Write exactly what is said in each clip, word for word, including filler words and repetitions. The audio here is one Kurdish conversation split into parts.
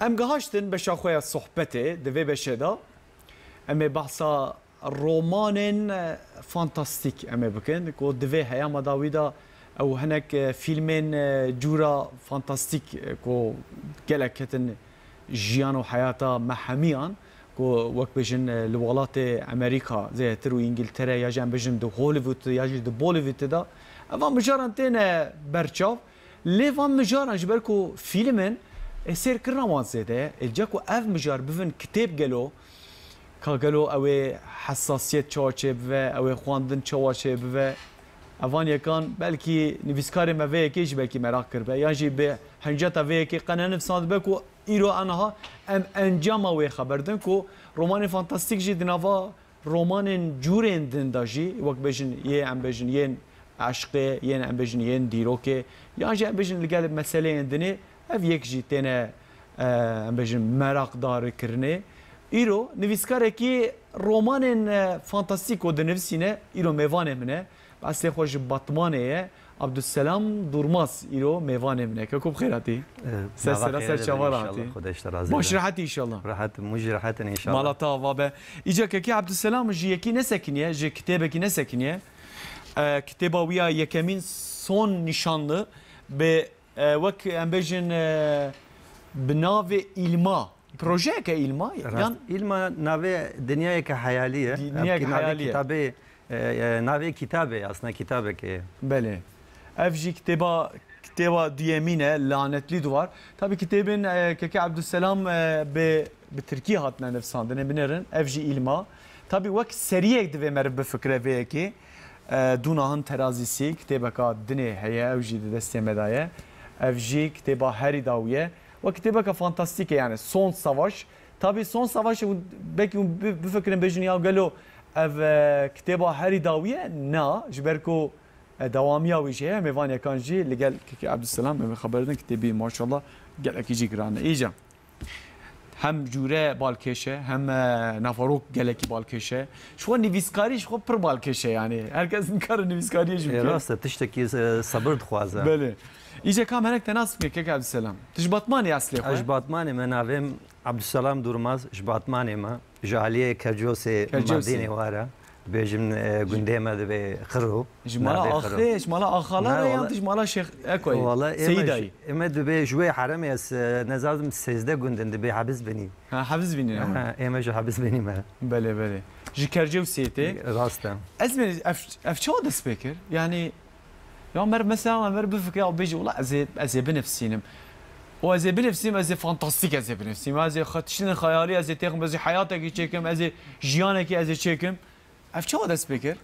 Em gihaştin beşa xwe ya sohbetê. Di vê beşê de em ê behsa romanên, e, fantastîk em ê bikin, ku di vê heyama dawî de ew hinek, e, fîlmên, e, cûra fantastîk, e, ku gelek ketin jiyan û heyata me hemiyan, ku wek bêjin, e, li welatê Amerîka zêdetir û Îngiltere, ya jî em bêjin di Hollywood ya jî di Bollywood de, evan mijaran têne berçav. Lê van mijaran ji ber ku fîlm in, e, sêrkirina wan zêde ye. Ê, ca ku ev mijar bivin kitêb gelo, ka gelo ew ê hesasiyet çawa çêbibe, ew ê xwendin çawa çêbibe? Evan yekan belkî nivîskarê me vê yekê jî belkî meraq kiribe. Yan jî bi hinceta vê yekê qe nenivsandibe ku îro aniha em encama wê xeber din ku romanên fantastîk jî di nava romanên cûrên din de jî, wek bêjin yê, em bêjin yên eşqê, yên, em bêjin yên dîrokê, yan jî em bêjin li gel meseleyên dinê, ev yek jî têne, e, em bêjin meraqdarikirinê. Îro nivîskarekî romanên, e, fantastîk ku dinivîsîne, îro mêvanê min e. Eslê xwe ji Batmanê ye. Abdulselam Durmaz îro mêvanê min e. Keko bi xêr hatî. Ee, Ser mala sera, xêr ser be çava inşallah, hatî. Xwedê ji te razî Baş be. Rehetî inşallah. Rehet, mû jî rehet in inşallah. Mala te ava be. Îca kekê Abdulselam ji yekî nesekiniye, ji kitêbekî nesekiniye. Ee, kitêba wî ya yekemîn Son Nîşanlı bi, e, wek em bêjin, e, bi navê Îlma. Projeyeke Îlma, Rast. yan Îlma navê dinyayeke heyalî ye. Dinyayeke Ev navê heyalî ye. kitabê, e, e, navê kitabê, aslında kitabekê ye. Belê. Ev jî kitêba, kitêba duyemîn e, Lanetli Duvar. Tabî kitêbên, e, Keke Abdulselam, e, bi, bi tirkî hatine nivîsandinê, binêrin. Ev jî Îlma. Tabî wek seriyek divê meriv bifikire vê yekê. E, Dûna Hin Terazîsî, kitêbeka dinê heye, ew jî di destê me de ye. Ev jî kitêba herî dawî ye. Wek kitêbeke fantastîk e, yani Son Savaş. Tabî Son Savaş, hûn, belkî hûn bi-, bifikirin, bêjin, ya gelo ev, e, kitêba herî dawî ye? Na, ji ber ku, e, dewamiya wî jî heye. Mêvan yekan jî li gel Kekê Abdulselam em ê xeber din, kitêbî maşallah gelekî jî giran e. Îca hem cûre balkêş e, hem, e, navarok gelekî balkêş e. Ji xwe nivîskarî ji xwe pir balkêş e, yani. Her kes nikare nivîskariyê jî Ê, bike. rast e, tiştekî, e, sebir dixwaze. Belê. Îca kam hinek te nas bike, Kekê Abdulselam. Tu ji Batmanê eslê xwe? Ez ji Batmanê me, navê min Abdulselam Durmaz, ji Batmanê me. Ji aliyê Kercosê, Kercosê. Mardînê were. Dibêjin, e, gundê me dibê Xiro. Ji mala Navê Xiro. Axê, ji mala Axalar Na, yan wala-, tu ji mala Şêx Ekoyê? Wala ê me Seyîdayê? ji, ê me dibê ji wê heremê ez, e, nezazim sêzdeh gundin dibê Hebizbinî. Ha, Hebizbinî ne? Ha, ê me ji Hebizbinî me. Belê, belê. Ji Kercosê tê. Rast e. Ez bê, ev, ev çawa dest pê kir? Yani, ya mer-, mesela mer bifikre, ya bêjî, "Wala ez ê, ez ê binivîsînim." O ez ê binivîsînim, ez ê fantastîk ez ê binivîsînim. Ez ê xwe tiştên xeyalî ez ê têxim, ez ê heyatekî çêkim, ez ê jiyanekî ez ê çêkim. Ev çawa dest pê kir?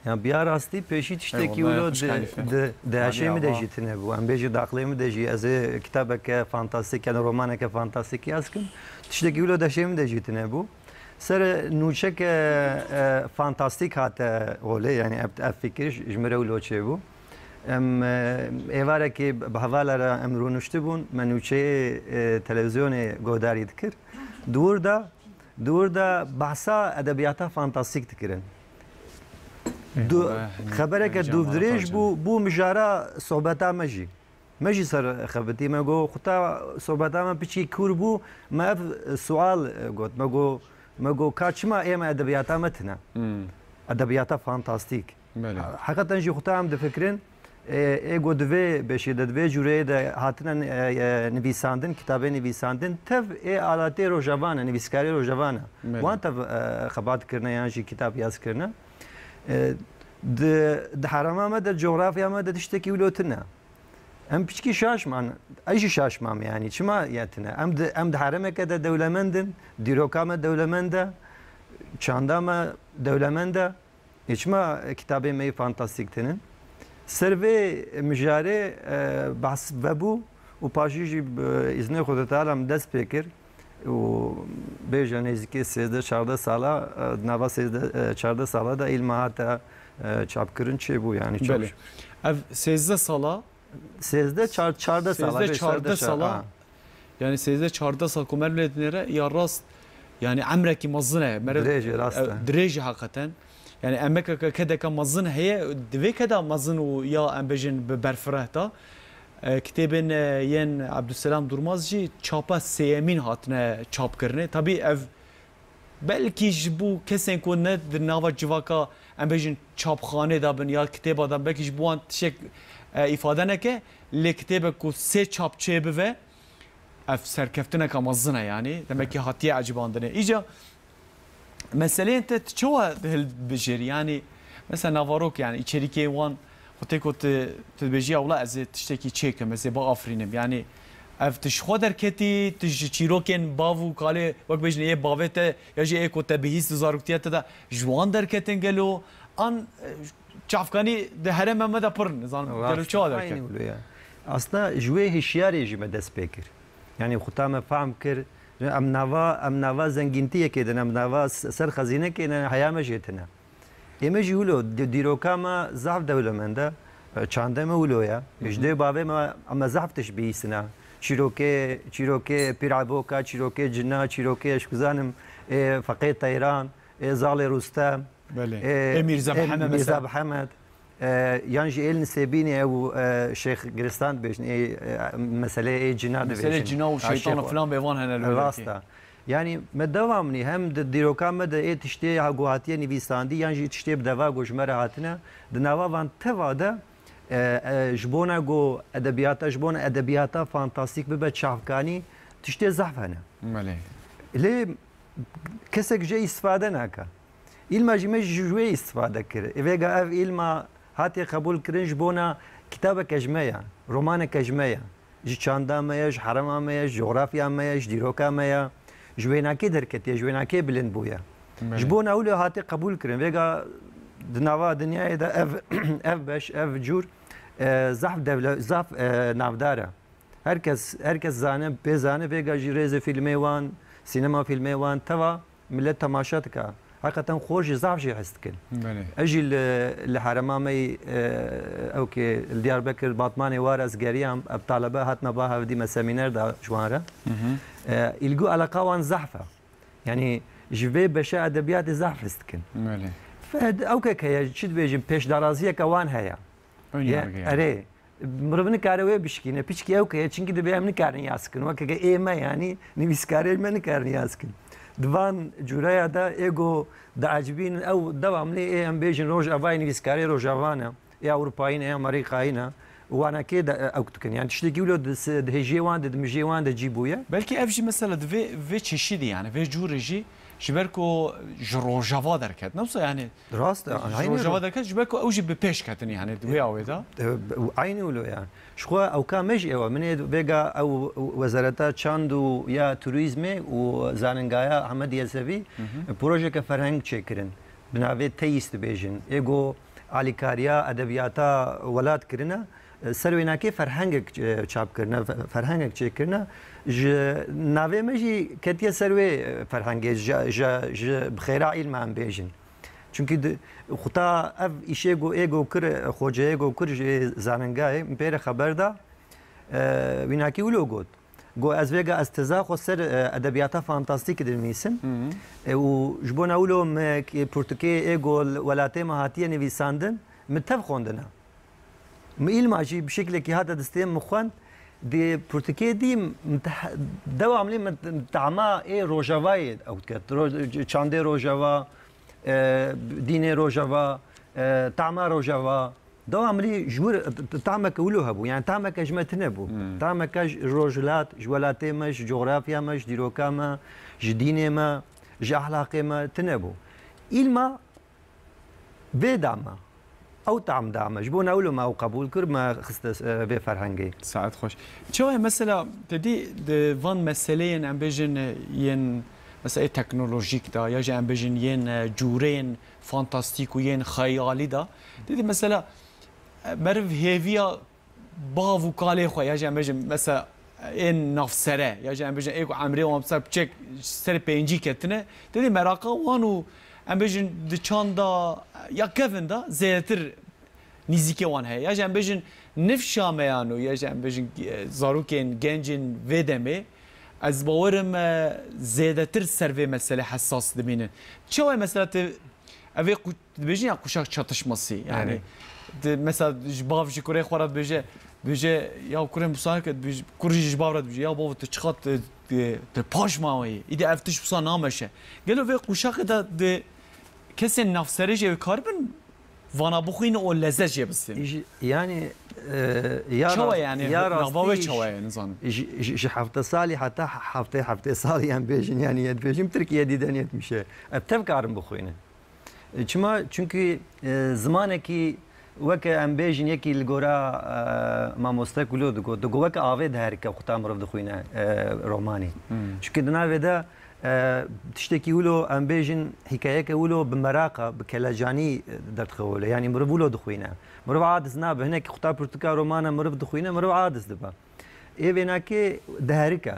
Ya, biya rastî pêşî tiştekî Eyvallah, wilo hoş di, geldin. di, di Hadi heşê min de Allah. jî tine bû. Em bêjî daxilê min de jî ez ê kitabeke fantastîk, yani romaneke fantastîk yaz kim. Tiştekî wilo di heşê min de jî tine bû. Ser nûçeke, e, fantastîk hate holê, yani ev, ev fikir ji, ji min re wilo çêbû. Em, e, êvarekê bi hevala re em rûniştibûn, me nûçeyê, e, televîzyonê godarî dikir. Di wir de, di wir de behsa edebiyata fantastîk dikirin. Ê, Du-, wala, xebereke heyecana dûvdirêj paycana. bû, bû mijara sohbeta me jî. Me jî ser xebitî, me got, xuta sohbeta me piçî kûr bû, me ev sual, e, got. Me got, me got, ka çima ê me edebiyata me tine? Hmm. Edebiyata fantastîk. Belê. Heqeten jî xuta em difikirin, e, ê got di vê beşê de, di vê cûreyê de hatine, e, e, nivîsandin, kitabê nivîsandin, tev ê alatê Rojava ne, nivîskarê Rojava ne. Belê. Wan tev, e, xebat kirine yan jî kitab yaz kirine. E, di, di herêma me de, coğrafya me de tiştekî wilo tune. Em piçkî şaş man, ez jî şaş mam, yani çima ya tune? Em di, em di herêmeke de dewlemend in, dîroka me dewlemend e, çanda me dewlemend e. Ê çima kitabê me yê fantastîk tinin? Ser vê mijarê, e, behs vebû û paşî jî bi îznê Xwedê Teala em dest pê kir. û bêje nêzîkî sêzdeh çardeh sala, e, di nava sêzdeh, e, çardeh sala de îlma hate, e, çapkirin çêbû, yani çok Belê. Ev sêzdeh sala, sêzdeh çar-, çardeh sala, sêzdeh bê çardeh sêzdeh sala, ha. Yani sêzdeh çardeh sal ku mer lê dinêre ya rast, yani emrekî mezin e. Mere-, Dirêj e, rast e, e. Dirêj e hakikaten. Yani emeka ke-, kedeka mezin heye, divê keda mezin û ya em bêjin bi berfireh da. E, kitêbên, e, yên Ebdulselam Durmaz jî çapa sêyemîn hatine çapkirinê. Tabî ev belkî ji bo kesên ku ne di nava civaka, em bêjin, çapxanê de bin ya kitêba de, belkî ji bo wan tiştek, e, îfade neke, lê kitêbek ku sê çap çêbive, ev serkeftineka mezin e, yanî demekî hatiye ecibandinê. Îca meseleyên te tu çawa hilbijêrî? Yanî mesela navarok, yanî içerîkê wan, xwe tê ku tu, tu dibêjî, ya wila ez ê tiştekî çêkim, ez ê biafirînim. Yanî ev tu ji xwe derketî, tu ji çîrokên bav û kalê, wek bêjin ê bavê te ya jî ê ku te bihîst di zaroktiya te de, ji wan derketin gelo? An, e, çavkanî di herêma me de pir in, nizanim gelo çawa derket? Aynî wilo ya. Aslında ji wê hişyarê jî me dest pê kir. Yanî xuta me fehm kir. Em nava, em nava zengîntiyekê din, em nava s-, ser xezînekê ne, heya me jê tine. Ê me jî wilo, di-, dîroka me zaf dewlemend e. E, çandê me wilo ye. Hı hı. Ji dê bavê me, em me zaf tişt bihîstine. Çîrokê, çîrokê Pîr Eboka, çîrokê Cina, çîrokê, ez kuzanim, ê, Feqê Teyran, ê, Zalê Rûstem, Belê. Ê, Ê Mîrza ê Mihemed Mîrza mesela. Mihemed, ê, yan jî ê li Nisêbînê ew, ê, Şêx Gilistan dibêjin, ê, ê, meseleyê ê cina Meselê dibêjin. Cina û Ha, şeytan û Şêx filan bêvan hene li Rast wêlekê. E. Yanî me devamlî hem di dîroka me de ê tiştê ha ku hatiye nivîsandî yan jî tiştê bi deva ku ji me re hatine, di nava van teva de, e, e, ji bona ku edebiyata, ji bona edebiyata fantastîk bibe çavkanî, tiştê zehf hene. Belê. Lê kesek jê îstifade nake. Îlma jî me ji wê îstifade kir. Vêga ev îlma hatiye qebûl kirin ji bona kitabeke ji me ye, romaneke ji me ye. Ji çanda me ye, ji herema me ye, ji cografya me ye, ji dîroka me ye, ji wênakê derketiye, ji wênakê bilind bûye. Belê. Ji bona wilo hatiye qebûl kirin. Vêga di nava dinyayê de ev, ev beş, ev cûr, e, zaf dewle-, zaf, e, navdar e. Her kes, her kes zane, pê zane, vêga jî rêzê fîlmê wan, sînema fîlmê wan, teva millet temaşe dike. Heqeten xwe jî zaf jê hez dikin. Belê. Ez jî li, li herema me yî, e, ew kê li Diyarbekir Batmanê war ez geriyam, ev talebe hatime ba hevdî me semîner da ji wan re. Hı hı. E, îlgu eleqa wan zehf e. Yanî ji vê beşa edebiyatê zehf hez dikin. Belê. Fed-, ew kek heye, çi dibêjin, pêşdaraziyeke wan heye. Ön Ye-, yargı yani. Erê. Mirov nikare wê bişkîne, piçkî ew ke ye, çinkî dibê em nikarin yaz bikin. Weke ke ê me, yanî nivîskarê me nikarin yaz bikin. Di van cûreya de ê ku diecibînin, ew devamlî ê em bêjin Rojavayê nivîskarê Rojava ne, ê Ewropayî ne, ê Amerîkayî ne, wanekê de, e, ew dikin. Yanî tiştekî wilo di se-, di hêjiyê wan de, di mijê wan de cî bûye. Belkî ev jî mesela di vê, vê çeşidî, yanî vê cûrê jî ji ber ku ji Rojava derket. Ne wisa yanî Rast e, Ji aynî Rojava ro- derket, ji ber ku ew jî bi pêş ketin, yanî di wê awê de. E, eynî wilo ya. Ji xwe ewka me jî ew e. Min ê vêga ew wezareta çand û ya turîzmê û zaningaya Ahmed Yesevî Hı hı. projeke ferheng çêkirin. Bi navê Teyîs dibêjin. Ê ku alîkariya edebiyata welat kirine, ser wênakê ferhengek, e, çap kirine, fe-, ferhengek çêkirine. Ji navê me jî ketiye ser wê, e, ferhengê, ji, ji, ji bi xêra îlma em bêjin. Çunkî di, xuta ev îşê ku ê ku kir, xoceyê ku kir ji zaningayê, min pê re xeber da, e, wînakî wilo got. Got, ez vêga ez teza xwe ser, e, edebiyata fantastîkî dinivîsim. Hı hı. E, û ji bona wilo me ki pirtûkê ê ku li welatê me hatiye nivîsandin, min tev xwendine. Min îlma jî bi şeklekî hate distê min xwend, di pirtûkê dî min te-, dewamlî min tama ê Rojavayê ew diket. Roj-, çandê Rojava, e, dînê Rojava, e, tama Rojava. Dewamlî ji wir t-, t-, tameke wilo hebû. Yani tameke ji me tune bû. Hmm. Tameke ji rojhilat, ji welatê me, ji cografya me, ji dîroka me, ji dînê me, ji ehlaqê me tune bû. Îlma vê da me. Ew tam da me. Ji bo ne wilo me ew qebûl kir, me xiste, e, vê ferhengê. Saet xweş. Çawa ye mesela, te dî di van meseleyên, em bêjin, e, yên, mesela, ê teknolojîk de, ya jî em bêjin yên, e, cûreyên fantastîk û yên xeyalî de. Te dî mesela, e, meriv hêviya bav û kalê xwe, ya jî em bêjin, mesela, ên navsere, ya jî em bêjin, ê ku emrê wan ser piçek, ser pêncî ketine, te dî meraqa wan û em bêjin di çanda ya kevin de zêdetir nîzîkê wan heye. Ya jî em bêjin nifşa me yan û ya jî em bêjin, e, zarokên, gencên vê demê, ez bawerim, e, zêdetir ser vê meselê hesas dimînin. Çawa ye mesela te Ev ê qu-, dibêjin ya kuşak çatışması, yani. Evet. Di, mesela ji bav ji kurê xwe re dibêje, Dibêje, ya kurên wisa ke, dibêje, kurê jî ji bav re dibêje, ya bavo, tu çiqas tu, tu, tu paş maweyî. Îdî ev tişt wisa nameşe. Gelo vê qûşaqê de di kesên navserê jî ew karibin vana bixwînin û lezet jê bistînin? Ji-, yani, e, ya Çawa rast-, yani, ya nava wê rastî çawa ye, nizanim. Ji, ji, ji hefte salî heta heftê, heftê salî em bêjin, yani, yê dibêjin Tirkiye dîden yetmiş e. Ev tev karin bixwînin. E, çima? Çünkü, e, zimanekî weke em bêjin yekî li gora, e, mamoste Kulo digot, digot weke avê diherike xuta mirov dixwîne, e, romanî. Hmm. Çünkü di navê de, e, tiştekî wilo em bêjin hikayeke wilo bi meraqa, bi kelecanî, e, derdixe wilo. Yani mirov wilo dixwîne. Mirov aciz nabe. Hinekî xuta pirtûka romana mirov dixwîne, mirov aciz dibe. Ê vênakê diherike.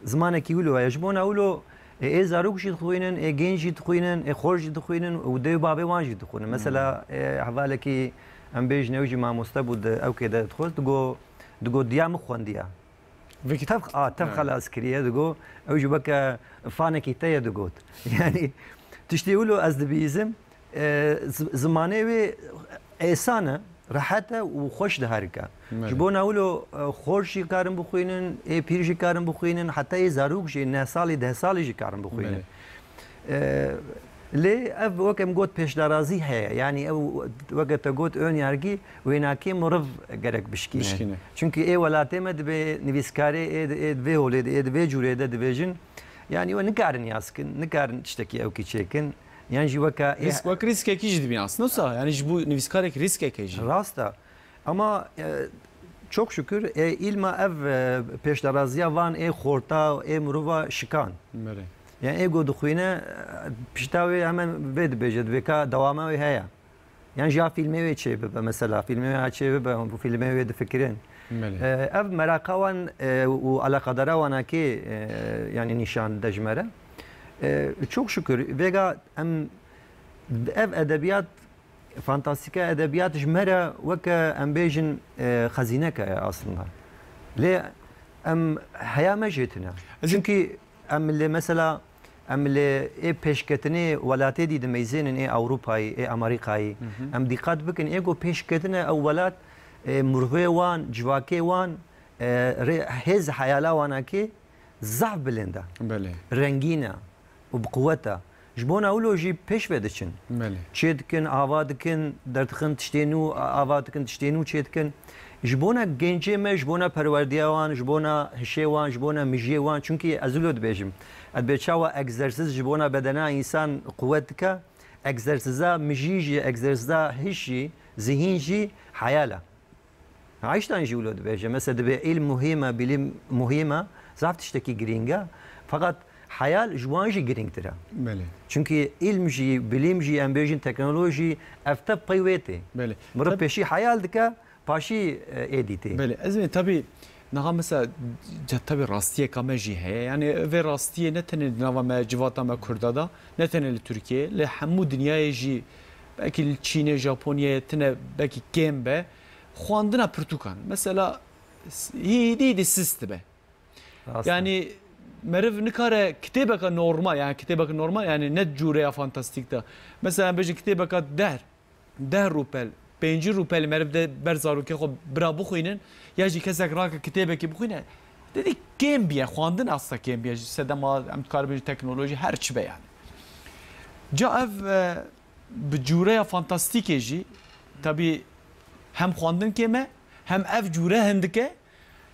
Zimanekî wilo ye. Ji bona wilo, e, ê zarok jî dixwînin, ê genç jî dixwînin, ê xort jî dixwînin û dê û babê wan jî dixwînin. Hmm. Mesela, e, hevalekî em bêjin ew jî mamoste bû di ewkê de dixwest, digo, digo diya min xwendiye. Vekî Tev, a, tev Evet. xelas kiriye, digo, ew jî weke fanekî te ye digot. Yani, tiştê wilo ez dibîzim, e, zi-, zimanê wê êsan e, rehet e û xweş diherike. Belê. Ji bona wilo, e, xort jî karin bixwînin, ê pîr jî karin bixwînin, heta ê zarok jî neh salî, deh salî jî karin bixwînin. Belê. E, lê ev weke min got pêşdarazî heye. Yani ew weke te got ön yargı, wênakê mirov gerek bişkîne. Bişkîne. Çünkü ê welatê me dibê nivîskarê ê, ê di vê holê de, ê di vê cûrê de dibêjin, yani we nikarin yaz kin, nikarin tiştekî ewkî çêkin. Yan jî weke ê Rîsk, wek rîskekî jî dibîne aslında wisa. Yani ji bo nivîskarek rîskek e jî. Rast e. Ama, e, çok şükür, e, îlma ev, e, pêşderaziya van ê xorta, ê mirova şikan. Belê. Yani ê ku dixwîne, e, pişta wê hemen vê dibêje, dibê ka dewama wê heye. Yan jî ya fîlmê wê çê bibe, mesela fîlmê wê ya çê bibe, bu fîlmê wê difikirin. Belê. E, ev meraqa wan, e, û alaqadara wan a kê, e, yani nîşan dide ji me re. E, çok şükür, vêga em ev edebiyat, fantastîka edebiyat ji me re weke em bêjin, e, xezîneke ye aslında. Lê em heya me jê tune. Ez ê Çünkü em li mesela, em li ê pêşketinê welatê dî dimeyzênin, ê Ewropayî, ê Amerîkayî. Hı hı. Em dîqat bikin, ê ku pêşketine ew welat, e, mirovê wan, civakê wan, e, rê, hêz heyala wan a kê zaf bilind e. Belê. Rengîn e û bi quwet e. Ji bona wilo jî pêş ve diçin. Belê. Çê dikin, ava dikin, derdixin tiştê nû, a-, ava dikin tiştê nû çê dikin. Ji bona gencê me, ji bona perwerdiya wan, ji bona hişê wan, ji bona mijiyê wan. Çünkü ez wilo dibêjim. Ez dibê çawa egzersiz ji bona bedena însan quwet dike, egzersiza mijî jî, egzersiza hiş jî, zihîn jî heyal e. Einstein jî wilo dibêje. Mesela dibê îlm muhîm e, bilîm muhîm e, zaf tiştekî girîng e. Feqet heyal ji wan jî girîngtir e. Belê. Çünkü îlm jî, bilîm jî, em bêjin teknolojî, ev tev pey wê tê. Belê. Mirov Tab- pêşî heyal dike, paşî, e, êdî tê. Belê. Ez ê tabî niha mesela ce-, tabî rastiyeka me jî heye. Yani vê rastiyê ne tenê di nava me, civata me Kurda da, ne tenê li Tirkiyeyê, li hemû dinyayê jî, belkî li Çînê, Japonyayê tine belkî kêm be. Xwendina pirtûkan. Mesela, s-, hîdî hîdî sist dibe. Rast e. Yani, meriv nikare kitêbeke normal, yani kitêbeke normal, yani ne cûreya fantastîk de. Mesela, em bêjin kitêbeke deh, deh rûpel, pêncî rûpel meriv de ber zarokê xwe bira bixwînin, ya jî kesek rake kitêbekî bixwîne, didî kêm biye, xwendin asta kêm biye, ji sedema, em dikaribin ji teknolojî her çi be yani. Ca ev, e, bi cûreya fantastîkê jî, tabî hem xwendin kêm e, hem ev cûre hindik e.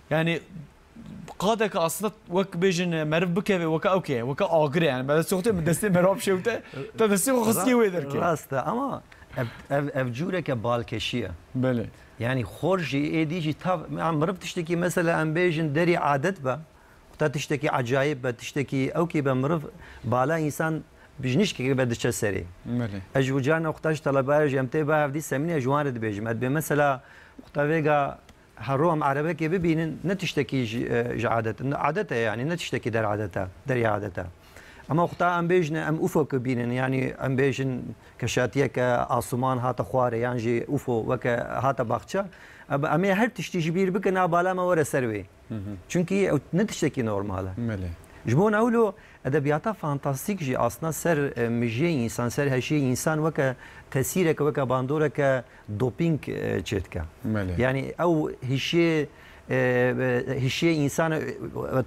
Yani, qadeke aslında wek bêjin, meriv bikeve, weke ew ke, weke agir e yani. Me destê xwe tê, min destê meriva bişewte, te destê xwe xistiye wê derke. Rast e, ama ev, ev, ev cûreke balkêşî ye. Belê. Yani, xor jî, êdî jî tav, ya meriv tiştekî mesela em bêjin derî adet be, Xwe te tiştekî ecayîb be, tiştekî ewkî be, mirov bala însan bi jinişkekê be diçe serê. Belê. Ez ji carna xwe te ji telebaya jî em tê ba hevdî semînê ji wan re dibêjim. Ez dibê mesela xwe te vêga her ro em erebekê bibînin, ne tiştekî ji, e, ji adet, ne adet e yani, ne tiştekî der adet e, derya adet e. Ama xwe te em bêjin, em ufok bibînin, yani em bêjin keşatiyeke asûman hate xwarê, yan jî ufo weke hate baxçe. Em, em ê her tiştî ji bîr bikin, a bala me were ser wê. Hı hı. Çünkü ew ne tiştekî normal e. Belê. Ji bona wilo edebiyata fantastîk jî aslında ser, e, mijiyê însan, ser heşiyê însan weke tesîreke, weke bandoreke dopîng, e, çêdike. Belê. Yanî ew hişiyê, e, e, hişiyê însan, e,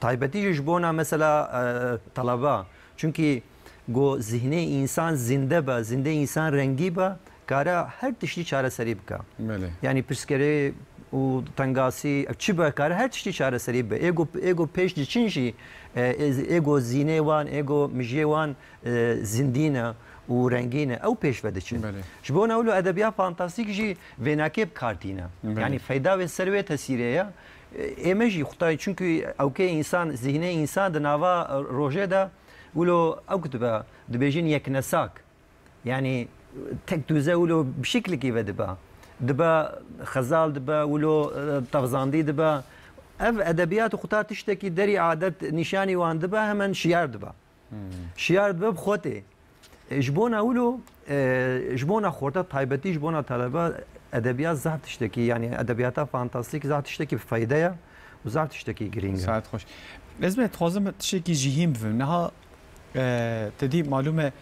taybetî jî ji bona mesela, e, taleba. Çunkî go zihnê însan zinde be, zindê însan rengî be, kare her tiştî çareserî bike. Belê. Yanî pirsgirêk û tengasî, ev çi be, kare her tiştî çareserî be. Ê go, ê go pêş diçin jî, e, ê, ê go zînê wan, ê go mijiyê wan, e, zindî ne û rengî ne, ew pêş ve diçin. Belê. Ji bona wilo edebiyat fantastîk jî vênakê bi kar tîne. Belê. Yanî feyda wê ser wê tesîrê ye. E, ê me jî xwetayê, çunkî ewkê însan, zihnê însan di nava, e, rojê de wilo ewk dibe, dibêjin yeknesak. Yanî tek dûze wilo bi şiklikî ve dibe. Dibe xezal dibe, wilo, e, tevzandî dibe. Ev edebiyat û xuta tiştekî derî adet nîşanî wan dibe, hemen şiyar dibe. Hmm. Şiyar dibe bi xwe tê. E, ji bona wilo, e, ji bona xorta taybetî, ji bona talebe edebiyat zaf tiştekî, yanî edebiyata fantastîk zaf tiştekî bi feyde ye û zaf tiştekî girîng e. Saet xweş. Ez me dixwazim tiştekî jî hîn bivim. Niha, e, te dî malûm e,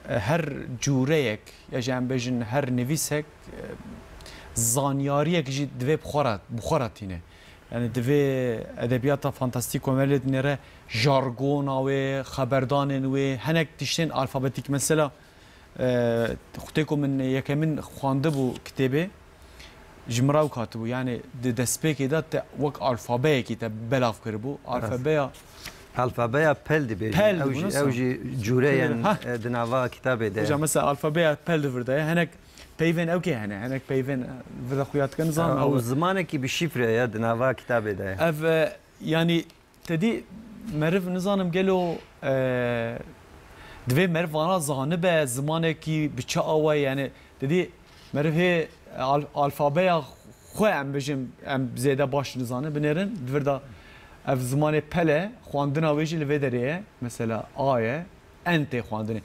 e, her cûreyek, ya jî em bêjin her nivîsek, e, zanyariyek jî divê bi xwe re, bi xwe re tîne. Yani divê edebiyata fantastîk komelê dinêre jargona wê, xeberdanên wê, hinek tiştên alfabetîk. Mesela, e, xutê ku min yekemin xwandibû kitêbê, ji min re ew hatibû. Yani di destpêkê de te wek alfabeyekî te belav kiribû. Evet. Alfabeya Alfabeya pel dibêjin. Pel Ew dibû, jî, nasıl? Ew jî cûreyên, Ha. e, di nava kitabê de. Hocam, mesela alfabeya pel di vir de ye. Hinek peyvên ew kê hene? Hinek peyvên, e, vir de xuya dike, nizanim. Ew ew zimanekî bi şifre ye, di nava kitabê de ye. Ev, e, yani, te dî meriv nizanim gelo, e, divê meriv vana zanibe, zimanekî bi çi awe, yani, te dî meriv hê al-, alfabeya xwe, em bijin, em zêde baş nizane, binêrin, di vir de ev zimanê pel e, xwendina wê jî li vê derê ye, mesela A ye, N tê xwendinê.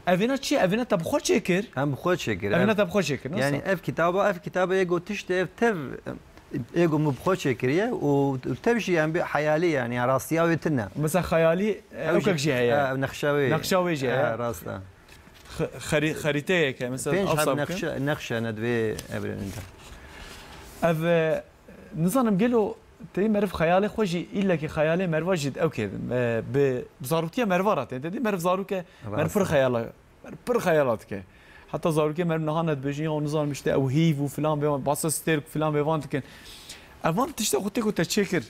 Evêna çi ye? Evêna te bi xwe çêkir? Em bi xwe çêkir, Evêna em te bi xwe çêkir, nasıl? Yani ev kitaba, ev kitaba ê got tiştê ev tev, ê got min bi xwe çêkiriye û tev jî em bê heyalî yani, ya rastiya wê tune. Mesela xeyalî, e, Ew ew jî, kek jî heye. e, nexşa wê. Nexşa wê jî heye. E, rast e. Xe-, xeri-, xerîteyeke, mesela Pênc ev heb sab kir. nexşe, nexşe ne divê ev rê nida. Ev, e, nizanim gelo tê meriv xeyalê xwe jî, îllekî xeyalê meriva jî ew kê, e, bi, bi zarotiya meriva re tê. Te dî meriv zarok e, meriv Rast pir e. xeyala, meriv pir xeyala dike. Heta zarokê meriv niha ne dibêjin, ya nizanim işte ew hîv û filan bê, basa stêrk filan bê van dikin. Ev van tişta xwe tê ku te çêkir.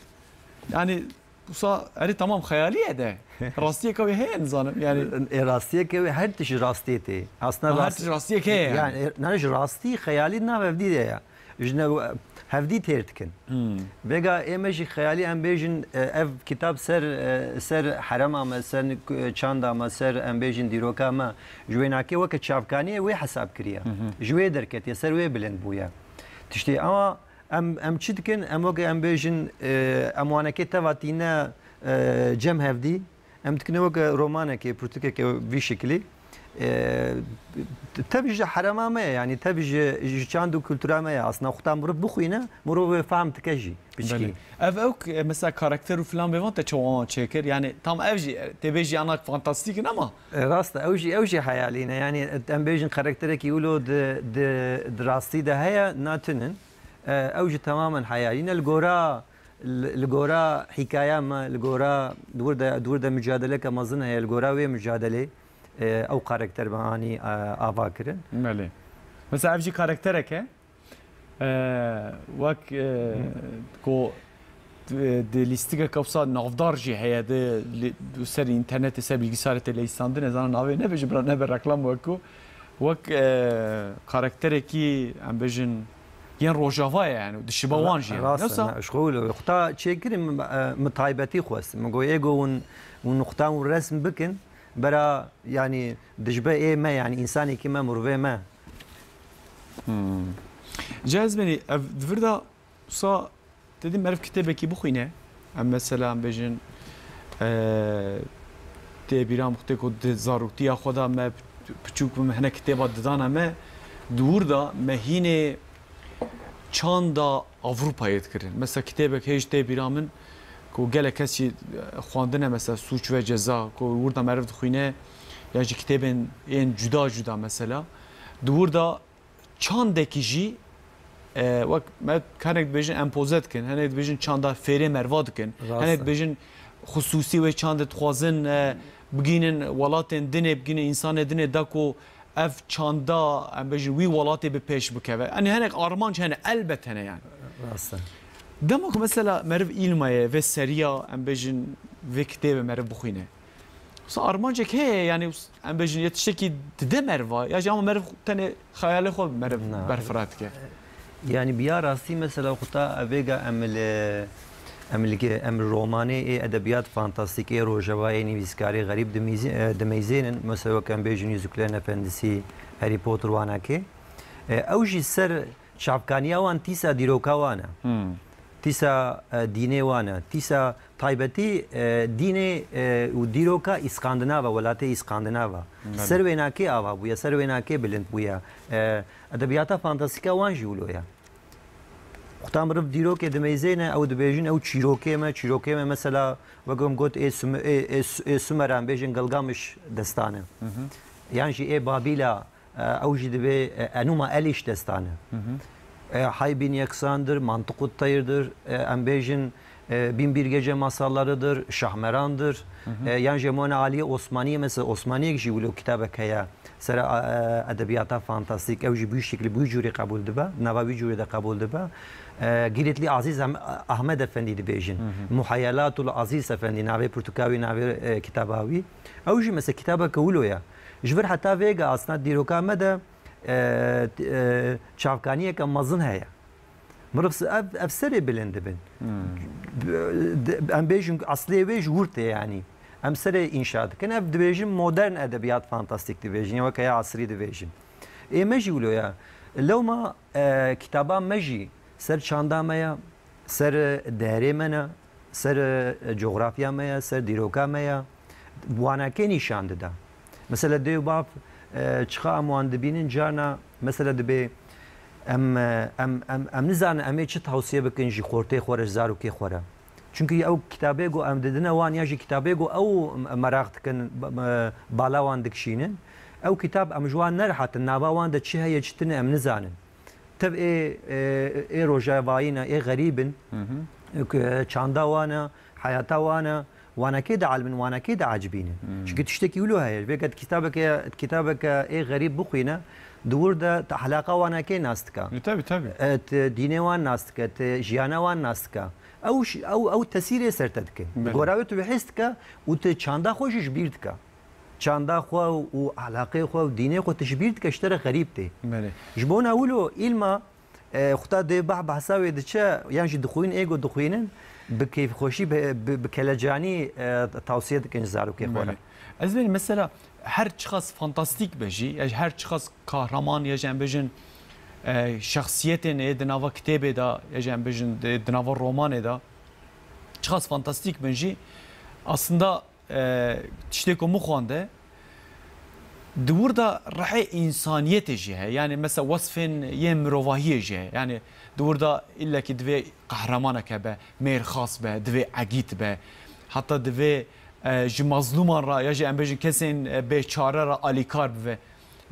Yani, wisa, erê, tamam, xeyalî ye de. Rastiyeke wê heye, nizanim, yani. Ê, rastiyeke wê her tişt rastiyê tê. Aslında Ha, her rast-, tişt rastiyek heye, yani. Yani, e, ne ji rastî xeyalî nav hevdî de ye. Ji ne hevdî têr dikin. Hmm. Vêga ê me jî xeyalî em bêjin, e, ev kitab ser, e, ser herema me, ser nik-, çanda me, ser em bêjin dîroka me, ji wênakê weke çavkaniyê wê hesab kiriye. Hı hı. Ji wê derketiye, ser wê bilind bûye. Tiştê ama Em, em çi dikin? Em weke em bêjin, e, em wanekê teva tîne, e, cem hevdî. Em dikine weke romanekê, pirtûkeke vî şikilî. E, tev ji herema me ye, yani tev ji, ji çand û kultura me ye. Aslında xuta mirov bixwîne, mirov wê fehm dike jî, piçkî. Belê. Ev ew k-, mesela karakter û filan bêvan te çawa çêkir? Yani tam ev jî, e, tê bêjî anak fantastîk in ama. E, rast e, ew jî, ew jî heyalî ne. Yani em bêjin karakterekî wilo di, di, di rastî de heye, na tune in. E, ew jî temamen heyalî ne. Li gora, li, li gora hîkaya me, li gora di wir de, di wir de mucadeleke mezin heye, li gora wê mucadelê, e, ew karakter me anî, e, ava kirin. Belê. Mesela ev jî karakterek e, e, wek, e, ku di, di lîstikeke wisa navdar jî heye, di li, ser înternetê, ser bilgisayarê tê leyîstandin, ez ana navê nebêjim, bira nebe reklam wek ku, wek, e, karakterekî, em bêjin, yên Rojava ye, yani, dişiba wan jî ye. Rast e, Yoksa ne, ji xwe wilo. Xuta çêkirin, e, min taybetî xwest. Min got, ê got hûn, hûn nuqta hûn resm bikin, bera, yani, dişibe ê me, yani, însanekî me, mirovê me. Hmm. Ca ez benî, ev, di vir de Wisa te dî meriv kitêbekî bixwîne. Em mesela em bêjin, e, tê bîra min xwedê ku di zaroktiya xwe de me piçûk bûm, hinek kitêba didana me, di wir de me hînê çanda Ewropayê dikirin. Mesela kitêbek hêj tê bîra min, Ku gelek kes jî, e, xwendine mesela Sûc ve Ceza, ku wir de meriv dixwîne, ya jî kitêbên ên cuda cuda mesela. Di wir de çandekî jî, e, wek me hinek dibêjin empoze dikin, hinek dibêjin çanda fêrê meriva dikin, Rast hinek e. dibêjin xisûsî wê çandê dixwazin, e, bigihînin welatên dinê, bigihînin însanê dinê da ku ev çanda, em bêjin, wî welatê bi pêş bikeve. Yanî hinek armanc hene, elbet hene yani. Rast e. Dema ku mesela meriv îlmayê vê seriya, em bêjin, vê kitêbê meriv bixwîne. Wisa armancek heye, yani, em bêjin, ya tiştekî dide meriva, ya jî ama meriv tenê xeyalê xwe meriv Na. berfireh dike. Yani, bi ya rastî mesela xuta vêga em li, em li, em li romanê ê edebiyat fantastîk ê rojeva ê nivîskarê xerîb dimîzî-, e, dimeyzênin. Mesela wek em bêjin Yüzüklerin Efendisi, Harry Potter wanakê. E, ew jî ser çavkaniya wan tîsa dîroka wan e. Hmm. Tîsa, e, dînê wan e. Tîsa taybetî, e, dînê, e, û dîroka Îskandinava, welatê Îskandinava. Belê. Ser wênakê ava bûye, ser wênakê bilind bûye. E, edebiyata fantastîka wan jî wilo ye. Xuta miriv dîrokê dimeyzêne, ew dibêjin, ew çîrokê me, çîrokê me mesela, wek em got, ê Sume-, ê, ê Su-, ê Sumeran bêjin Gilgamiş destane. Hı hı. Yan jî ê Babîla, e, ew jî dibê, e, Enuma Eliş destane. Hı hı. E, Hay Bin Yeksan'dır, Mantık-ı Tayr'dır, e, em bêjin, e, Bin Bir Gece Masalları'dır, Şahmeran'dır. Hı hı. E, yan jî Mona Aliye Osmaniye, mesela Osmaniyek jî wilo kitabek heye. Ser, e, edebiyata fantastîk, ew jî bi wî şeklî, bi wî cûrî qebûl dibe, nava wî cûrî de qebûl dibe. E, Giritli Aziz Em-, Ahmed Efendî dibêjin. Hı hı. Muhayelatul Aziz Efendî, navê pirtûka wî, navê, e, kitaba wî. Ew jî mesela kitabeke wilo ye. Ji vir heta vêga asna dîroka me de, e, e, çavkaniyeke mezin heye. Mirov s-, ev, ev serê bilind dibin. Hmm. B-, de-, em bêjin eslê wê ji wir tê yanî. Em serê înşa dikin. Ev dibêjin modern edebiyat fantastîk dibêjin. Ya weke ya asrî dibêjin. Ê me jî wilo ya. Lewma, e, kitaba me jî ser çanda me ya, ser, e, derê me ne. Ser, e, cografya me ye, ser dîroka me ye, wanakê nîşan dida. Mesela dê û bav, e, çiqa em wan dibînin, carna mesela dibê em, e, em, em, em nizanin em ê çi tawsiye bikin ji xortê xwe re, ji zarokê xwe re. Çunkî ew kitabê ku em didine wan ya jî kitabê ku ew meraq dikin, b-, b-, bala wan dikişînin, ew kitab em ji wan nerihatin, nava wan de çi heye, çi tune em nizanin. Tev ê, ê, ê rojavayî ne, ê xerîb in. Hı hı. Ku çanda wan e, heyata wan e, wanekê dielmin, wanekê diecibînin. Hı. Çimkî tiştekî wilo heye. Vêga tu kitabeke, kitabeke ê xerîb bixwîne, di wir de tu ehlaqa wanekê nas dika. E, tabii, tabii. E, tu dînê wan nas dike, tu jiyana wan nas dika. Ew ş-, ew, ew tesîrê ser te dike. Belê. Gora wê tu bihîs dike û tu çanda xwe jî ji bîr dike. Çanda xwe û ehlaqê xwe û dînê xwe tu ji bîr dike, ji te re xerîb tê. Belê. Ji bona wilo îlma, e, xuta dê bah behsa wê diçe, yan jî dixwîn ê ku dixwînin, bi keyfxweşî, bi, bi, bi kelecanî, e, tawsiye dikin ji zarokê xwe re. Belê. Ez bênim mesela her çiqas fantastîk be jî, ya jî her çiqas kahraman, ya jî em bêjin, e, şexsiyetên ê di nava kitêbê de, ya jî em bêjin di, di nava romanê de, çiqas fantastîk bin jî, aslında e, tiştê ku min xwende, di wir de rihê însaniyetê jî heye. Yani mesela wesfên yên mirovahiyê jî heye. Yani di wir de illekî divê qehremaneke be, mêrxas be, divê egît be. Heta divê, e, ji mazlûman re ya jî em bêjin kesên, e, bêçare re alîkar bibe.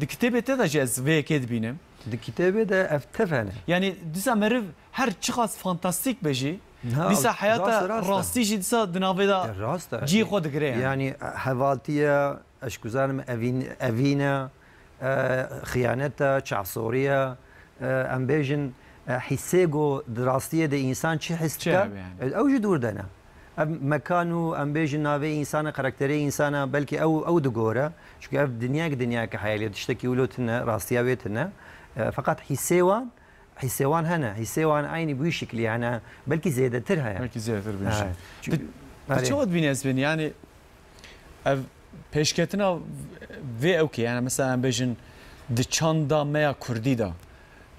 Di kitêbê te de jî ez vê yekê dibînim. Di kitêbê de ev tev hene. Yani dîsa meriv her çiqas fantastîk be jî, Ha, dîsa heyata rast, rast e. rastî jî dîsa di navê de Ya, rast e. cihê xwe digire yani. Yani hevaltiye, ez ku zanim evîn-, evîne, e, xiyanet e, çavsoriye, e, em bêjin, e, hîsê ku di rastiyê de însan çi his Çi dike, hebe yani? e, ew jî dûr de ne. Ev mekan û em bêjin navê însana, karakterê însana, belkî ew, ew digore. Çunke ev dinyayek, dinyayeke heyalî ye, tiştekî wilo tune, rastiya wê tune. E, feqet hîsê wan, hîsê wan hene. Hîsê wan eynî bi wî şiklî hene. Belkî zêdetir heye. Belkî zêdetir bi wî Ha. şiklî. Çi-, Tu, tu erê. çawa dibînî ez bênim? Yani ev pêşketina vê ewkê, yani mesela em bêjin di çanda me ya kurdî de,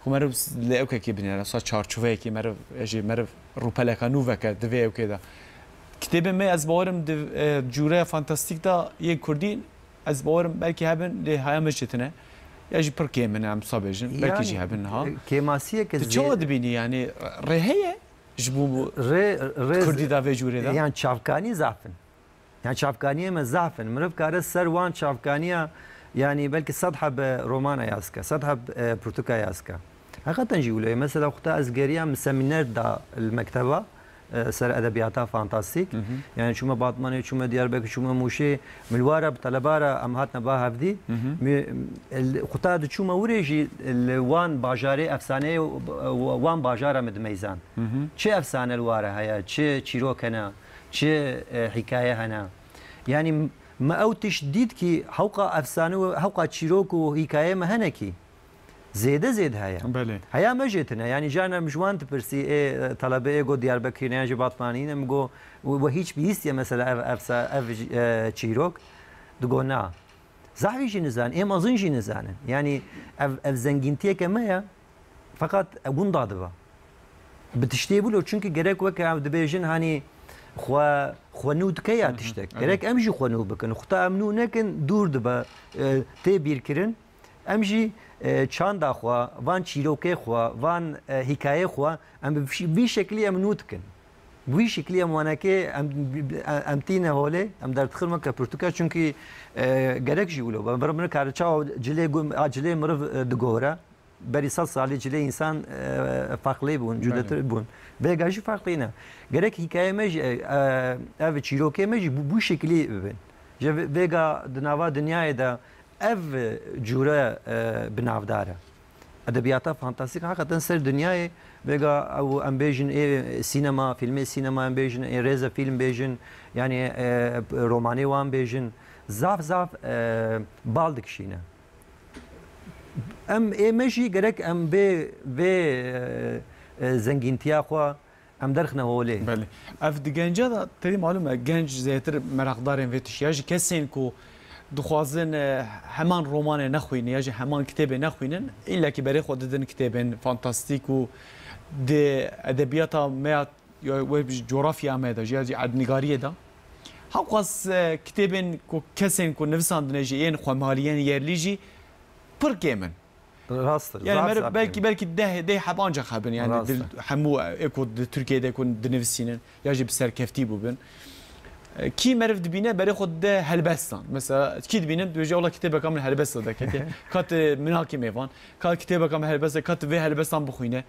ku meriv li ewkekê binêre, wisa çarçoveyekê meriv, jî meriv rûpeleka nû veke di vê ewkê de. Kitêbên me ez bawerim di, e, cûreya fantastîk de yên kurdî, ez bawerim belkî hebin, lê haya min jî tune. Ya jî pir kêm in, em wisa bêjin. Belkî Yani, jî hebin niha. e, kêmasiyeke Tu zê- çawa dibînî yani? Rê heye? Ji bo Rê, rê, Kurdî da vê cûrê de? Yan çavkanî zaf in. Yan çavkaniyê me zaf in. Mirov kare ser wan çavkaniya, yanî belkî sed heb romana yaz ke, sed heb, e, pirtûka yaz ke. Heqeten jî wilo ye. Mesela xwe ez geriyam semîner da li mekteba, e, ser edebiyata fantastîk. Hı hı. Yani çûme Batmanê, çûme Diyarbekir, çûme Mûşê, min li wara bi teleba re em hatine ba hevdî. Hı hı. Mi, el, xwe ta diçûme wirê jî li wan bajarê efsaneyê wan bajara min dimeyzan. Hı hı. Çi efsane li ware heye, çi çîrok hene, çi, e, hîkaye hene. Yani m-, me ew tişt dît kî hewqa efsane û hewqa çîrok û hîkaye me hene kî. Zêde zêde heye. Belê. Heya me jê tine. Yani carna min ji wan dipirsî, ê, e, telebe ê go Diyarbekirî ne yan jî Batmanî ne, min go, we, we hîç bihîstiye mesela ev, ev, sa- ev, e, çîrok? Digo na. Zahvî jî nizanin, ê mezin jî nizanin. Yani ev, ev zengîntiyeke me ye. Feqet ew winda dibe. Bi tiştê wilo, çunki gerek weke ev dibêjin, hanî xwe, xwe nû dike ya tiştek. Evet. Gerek em jî xwe nû bikin. Xwe ta em nû nekin, dûr dibe, e, tê bîrkirin. Em jî, e, çanda xwe, van çîrokê xwe, van, e, hîkayê xwe, em bi vî, vî şeklî em nû dikin. Bi vî şeklî em wanekê, em, em tîne holê, em derdixin weke pirtûka, çunki, e, gerek jî wilo be. Mirov nikare çawa cilê gu-, a cilê mirov, e, digore. Berî sed salî cilê însan, e, feqlê bûn, cudetir bûn. Vêga jî feqlî ne. Gerek hîkayê me jî, e, e, ev çîrokê me jî bu, bu şekilî bibin. Ji vê-, vêga di nava dinyayê de ev cûre, e, bi navdar e. Edebiyata fantastîk heqeten ser dinyayê vêga ew em bêjin ê sînema, fîlmê sînema em bêjin, ê rêze fîlm bêjin, yanî, e, romanê wan bêjin, zaf zaf, e, bal dikişîne. Em ê me jî gerek em vê, vê, e, e, zengîntiya xwe em derxine holê. Belê. Ev di genca de tedî malum e, genc zêtir meraqdarên vê tiştî ya jî kesên ku dixwazin, e, heman romanê nexwînin ya jî heman kitêbê nexwînin, îllekî berê xwe didin kitêbên fantastîk û di edebiyata me ya ya wê bi cografya me de, ya jî erdnigariyê de. Hewqas, e, kitêbên ku kesên ku nivisandine jî yên xwemaliyên yerlî jî pir kêm in. Rast e, Yani meriv belkî, belkî deh, deh heb ancak hebin yani. Rast e. Hemû, e, ku di Tirkiyeyê de ku dinivisînin ya jî bi serkeftî bûbin. E, kî meriv dibîne berê xwe dide helbestan. Mesela kî dibînin dibêje wela kitêbeka min helbesta de ketiye. Ka tu minakî mêvan, ka kitêbeka min helbesta, ka tu vê helbestan bixwîne.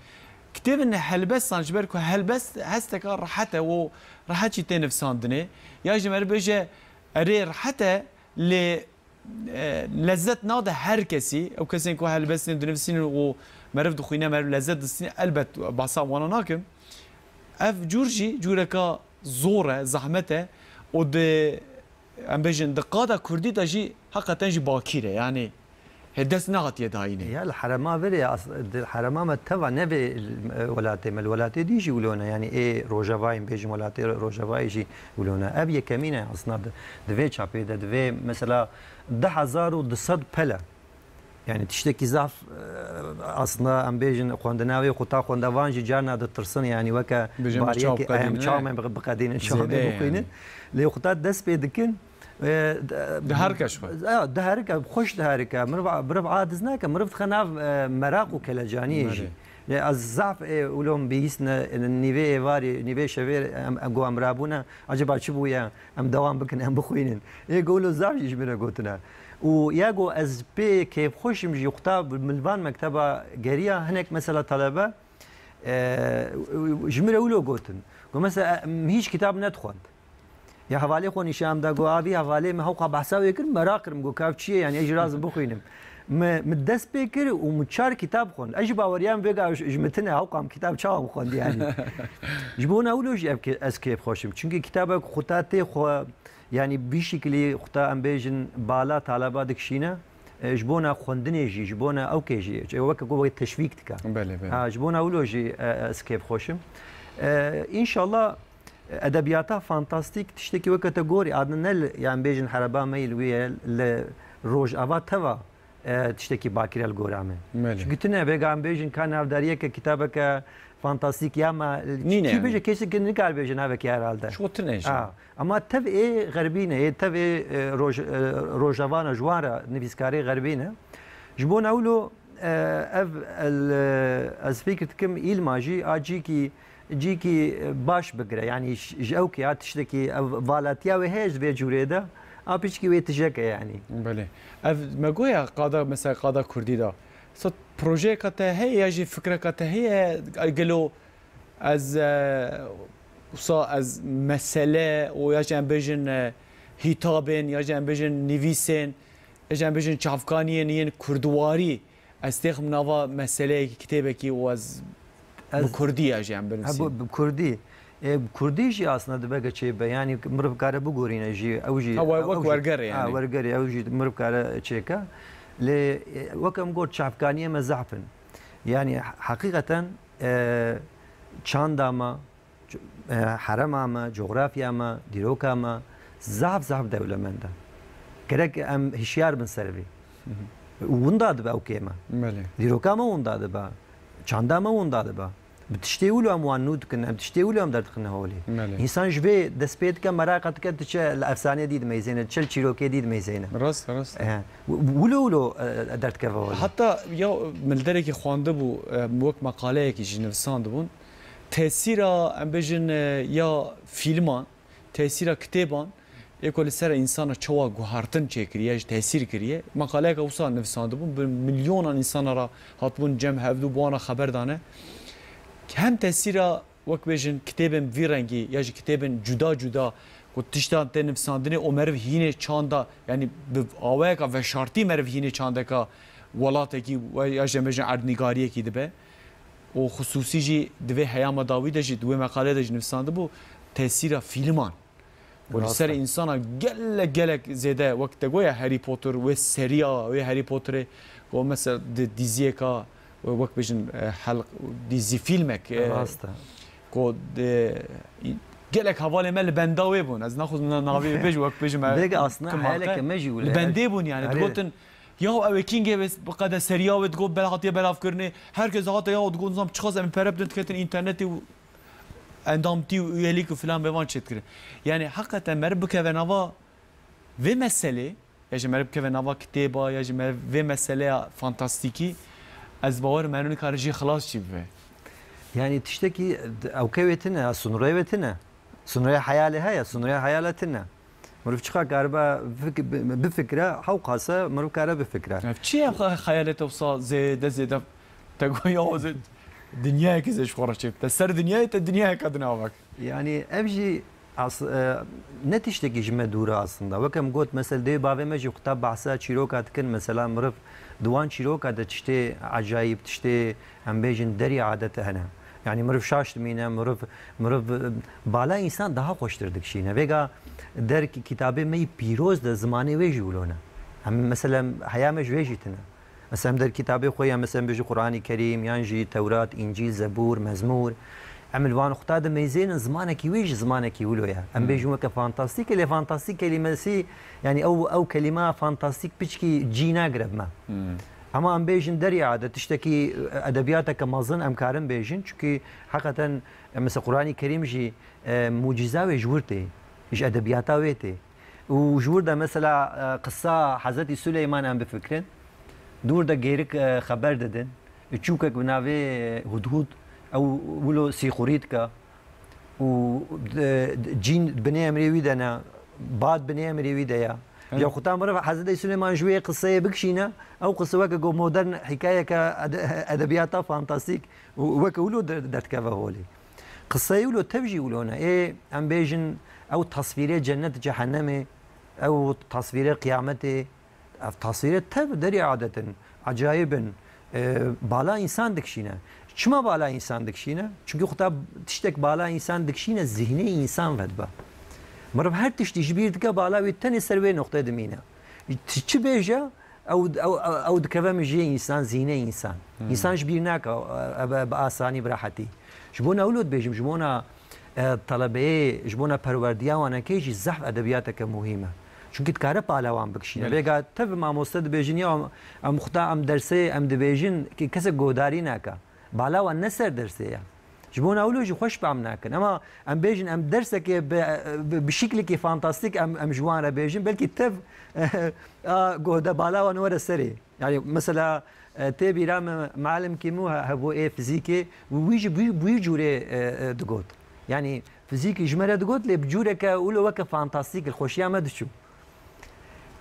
Kitêbên helbestan ji ber ku helbest hesteka rehet e û rehet jî tê nivisandinê. Ya jî meriv bêje erê rehet e lê, e, lezzet nade her kesî. Ew kesên ku helbestên dinivîsînin û meriv dixwîne, meriv lezzet distîne, elbet behsa wana nakim. Ev cûr jî cûreka zor e, zehmet e û di, em bêjin, di qada kurdî de jî heqeten jî bakîr e. Yanî hê dest nehatiye dayînê. Ya li herema vir e, as-, di herema me teva ne vê, e, welatê me, li welatê dî jî wilo ne. Yanî ê rojavayê, em bêjin welatê rojavayê jî wilo ne. Ev yekemîn e aslında di, di vê çapê de, di vê mesela du hezar û du sed pel e. Yani tiştekî zaf, e, aslında em bêjin xwendina wê xwe ta xwendevan jî carna ditirsin, yani weke bariyekê em çawa me biqedînin, çawa me bixwînin. Lê xwe ta dest pê dikin, e, diherike ji xwe. Ya, diherike, xweş diherike. Mirov, mirov aciz nake, mirov dixe nav, e, meraq û kelecaniyê jî. Lê ez zaf ê wilo em bihîstine, nîvê êvarê, nîvê şevê em, em go em rabûne, acaba çi bûye? Em dewam bikin, em bixwînin. Ê go wilo zaf jî ji min re gotine. Û ya go ez pê kêfxweş im jî, xwe ta min li van mekteba geriya hinek mesela talebe, e, ji min re wilo gotin. Go mesela, em hîç kitab nedixwend. Ya hevalê xwe nîşan da, go, "A vî hevalê min hewqa behsa wê kir, meraq kirim." Go, "Ka ev çi ye? Yani ez jî razim bixwînim." Mi, mi dest pê kir û mi çar kitab xwend. Ez jî baweriyam vêga ji, ji min tine, hewqa min kitab çawa min xwend yani. Ji bona wilo jî ev ke-, ez kêfxweş im. Çunkî kitabek xwe ta tê xwe, yani bî şikilî xwe ta em bêjin bala taleba dikişîne. E, ji bona xwendinê jî, ji bona ewkê jî, weke ku wê teşvîk dike. Belê, belê. Ha, ji bona wilo jî, e, ez kêfxweş im. E, înşallah, e, edebiyata fantastîk tiştekî weke te gorî, adin ne li, yan bêjin hereba me yî li wî ye, li Rojava teva, e, tiştekî bakî ye li gora me. Belê. Çunkî tune vêga em bêjin ka navdariyeke kitabeke fantastîk ya me, nîne kî yani. Bêje kesê nikar bêje navekî herhalde. Ji xwe tune jî. Ha. Ama tev ê xerbî ne, ê tev ê, e, roj-, e, rojavana ji wan re nivîskarê xerbî ne. Ji bona wilo, e, ev el, e, ez fikir dikim îlma jî a cîkî, cîkî baş bigire. Yanî ji ew ke ya tiştekî ev valatiya wê heye ji vê cûrê de, a piçkî wê tijek e yanî. Belê. Ev me goya qada, mesela qada kurdî de. Sed projeyeka te heye ya jî fikreka te heye, gelo ez, e, wisa ez mesele û ya jî em bêjin, e, hîtabên, ya jî em bêjin nivîsên, ya jî em bêjin çavkaniyên yên kurdwarî, ez têxim nava meseleyekî, kitêbekî û ez Ez bi kurdî ya jî em Ha, binivîsîn. bu, bi kurdî. E, bi kurdî jî aslında dibe ke çêbe. Yanî mirov kare bigorîne jî, ew jî, Ha, we-, ew, wek ew jî, werger ha, yani. Wergerê, ew jî mirov kare çêke. Lê, e, wek em got, çavkaniyê me zehf in. Yanî, heqîqeten, e, çanda me, c-, e, herema me, coxrafya me, dîroka me, zehf, zehf dewlemend e. Gerek em hişyar bin ser vî. Hı hı. Winda dibe ew kêm e. Belê. Dîroka me winda dibe. Çanda me winda dibe. Bi tiştê wilo em wan nû dikin, em tiştê wilo em derdixine holê. Belê. Însan ji vê dest pê dike, meraq dike, diçe li efsaneyê dî dimeyzêne, diçe li çîrokê dî dimeyzêne. Rast, rast. Eh, w-, wilo wilo, eh, derdikeve holê. Heta ya min li derekî xwendibû, eh, wek meqaleyekî jî nivisandibûn. Tesîra, em bêjin, eh, ya fîlman, tesîra kitêban, ê ku li ser însana çawa guhartin çêkiriye, ji tesîr kiriye. Meqaleyeke wisa nivisandibûn, bi milyonan însana re hatibûn cem hevdû, bi wan re xeber dane. Hem tesîra, wek bêjin, kitêbên vî rengî ya jî kitêbên cuda cuda ku tiştan tê nivisandinê û meriv hînê çanda, yanî bi awayeka veşartî meriv hînê çandeka welatekî we ya jî em bêjin erdnîgariyekî dibe. Û xisûsî jî di vê heyama dawî de jî, di wê meqalê de jî nivisandibû, tesîra fîlman. Û li ser Rast e. Însana gelek, gelek zêde, wek te goya Harry Potter, wê seriya wê Harry Potterê, ku mesela di dîziyeka, wek bêjin, e, helq, dîzî fîlmek, e, Rast e. Ku di, gelek hevalê me li benda wê bûn. Ez naxwazim na-, navê wê bêjim, wek bêjim, e, Bêga aslında kim heyaleke arte. Me jî wile. Li bendê bûn yani. Erê. Digotin, "Ya ew ê kîngê bê, bi qede seriya wê?" Digot, "Bel hatiye belavkirinê." Herkes hate ya, digot, "Nizam çiqas em pere bidin, diketin înternetê û endamtî û üyelik û filan bê van çêdikirin." Yani heqeten meriv bikeve nava vê meselê, ya jî meriv bikeve nava kitêba, ya jî meriv vê meseleya fantastîkî, ez bawer me nikare jî xilas jî bibe. Yani tiştekî ewke wê tine, sunreyê wê tine. Sunreyê heyalê heye, sunreyê heyala tine. Mirov çiqa karibe fik-, bi-, bifikre, hewqase mirov kare bifikre. Ev çi ye xe-, xeyalê te wisa zêde zêde te goya o zê-, dinyayekî zê ji xwe re çêdike. Te ser dinyayê te dinyayeke din avak. Yani ev jî as-, e, ne tiştekî ji me dûr e aslında. Wek em got, mesela dê bavê me jî qutab behsa çîroka dikin. Mesela mirov di wan çîroka de tiştê ecayîb, tiştê em bêjin derî adete hene. Yani mirov şaş dimîne, mirov, mirov, e, bala însan daha xweştir dikişîne. Vêga der ki-, kitabê me yî pîroz de zimanê wê jî wilo ne. Em mesela heya me ji wê jî tine. Mesela em der kitabê xwe ya mesela em bêjin Quranî Kerîm, yan jî Tewrat, Încîl, Zebûr, Mezmûr. Em li wan xuta dimeyzênin, zimanekî wê jî zimanekî wilo ye. Em Hmm. bêjin weke fantastîk e, lê fantastîk kelîmesî, yani ew, ew kelîma fantastîk piçkî cî nagire bi me. Hmm. Ama em bêjin derya de tiştekî, e, edebiyateke mezin em karin bêjin. Çunkî heqeten, e, mesela Quranî Kerîm jî, e, muciza wê ji wir tê, ji edebiyata wê tê. Û ji wir de mesela, e, qisa Hezretî Suleyman em bifikirin. Di wir de gêrik, e, xeber didin. Çûkek bi navê, e, Hudhud, ew wilo sîxurî dike. Û, e, cîn binê emrê wî de ne, bad binê emrê wî de ye. Hı. Ya xuta meriv Hezretî Suleyman ji wê qiseyê bikişîne, ew qise weke ku modern hikayeke ede-, edebiyata fantastîk û weke wilo der-, derdikeve holê. Qiseyê wilo tev jî wilo ne. Ê, em bêjin, ew tasvîrê cennet cehennemê, ew tasvîrê qiyametê, ev tasvîrê tev derî adet in, ecayib in, e, bala însan dikişîne. Çima bala însan dikişîne? Çunkî xuta tiştek bala însan dikişîne, zihnê însan vedibe. Meriv her tiştî ji bîr dike, bala wî tenê ser wê noqtê dimîne. Ti çi bêje, ew, ew, ew, ew dikeve mijiyê însan, zîhnê însan. Hmm. Însan ji bîr nake, e, e, bi asanî, bi rehetî. Ji bona wilo dibêjim, ji bona, e, telebeyê, ji bona perwerdiya wanekê jî zehf edebiyateke muhîm e. Çunkî dikare pala wan bikişîne. Belê. Vêga tev mamoste dibêjin, ya em, em xuta em dersê em dibêjin, ki kesek guhdarî nake. Bala wan ne ser dersê ye. Ji bona wilo jî xweş fam nakin. Ema em bêjin, em dersekê bi, bi, bi şiklekî fantastîk em, em ji wan re bêjin, belkî tev a guhdebala wan were serê. Yani mesela, E, tê bîra me, mealimkî min hebû ê fizîkê, wî jî bi wî cûrê, e, e, digot. Yanî fizîkî ji me re digot, lê bi cûreke wilo weke fantastîk li xweşiya me diçû.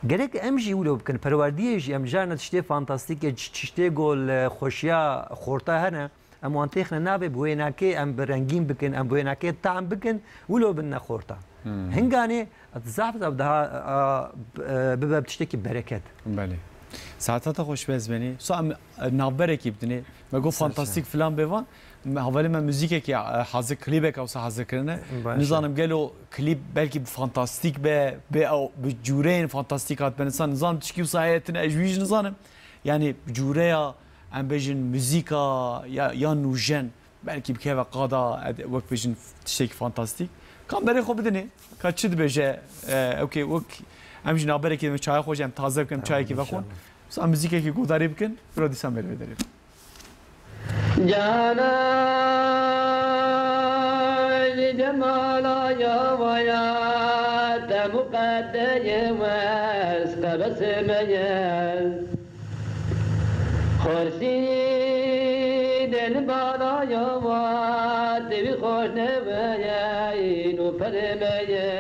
Gerek em jî wilo bikin, perwerdiyê jî em carna tiştê fantastîkê, çi-, tiştê ku li xweşiya xorta hene, em wan têxine navê, bi wênakê em bi rengîn bikin, em bi wênakê tam bikin, wilo binne xorta. Hmm. Hinganê zaf zaf daha, a, b-, e, bibe tiştekî bereket. Belê. Saeta te xweş be Ezbenî. So em, e, navberekî bidinê. Me got Ser fantastîk ser. Filan bê van. Me, hevalê me muzîkekî, e, hazir, klîbek wisa hazir kirine. Baş e. Nizanim gelo klîb belkî bi fantastîk be, be ew, bi cûreyên fantastîk hat be nisan. Nizanim tişkî wisa heye tine, ez ji wî jî nizanim. Yanî cûreya, em bêjin, muzîka ya, ya nûjen, belkî bikeve qada, ed-, wek bêjin tiştekî fantastîk. Ka berê xwe bidinê, ka çi dibêje, e, ewkê wek em jî naberekî dibin çaya xwe jî em taze bikin, em çayekî vexwin. Tamam, inşallah. Sa muzîkekî guhdarî bikin, bira dîsa berê derê. Cana ji cemala ya waya te muqeddeye wes qebesê me ye. Xurşîdê li bala ya wa te wî xweş neweye nû perê me ye.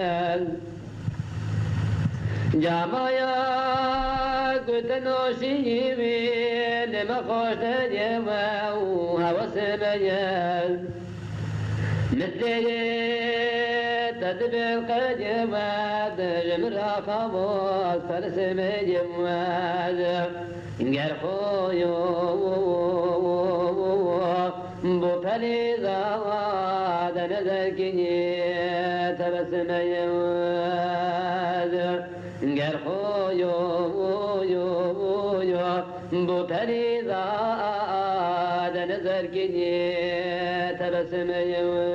Camaya ku te noşî wî li me xweş neye we û hewesê me ye. Misleyê te dibin qedê we, ji min re xamos, perisê me ye we. Ger xo yo, bo pelîza de nezerkî, tebesime ye we. Ger xo yo, yo, yo, bo pelîza de nezerkî, tebesime ye we.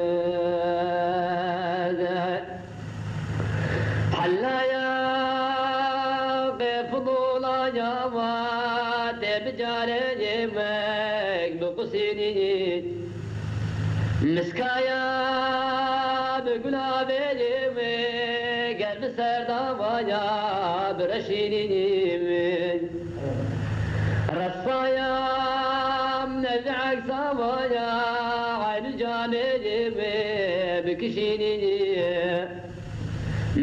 Hellaya qefulaya wa te bi careyê wek bi qusînî. Miskaya bi gulavê wek ger bi serdavaya bi reşînî. Resaya ne ji eksavaya eynî camê wek bi kişînî.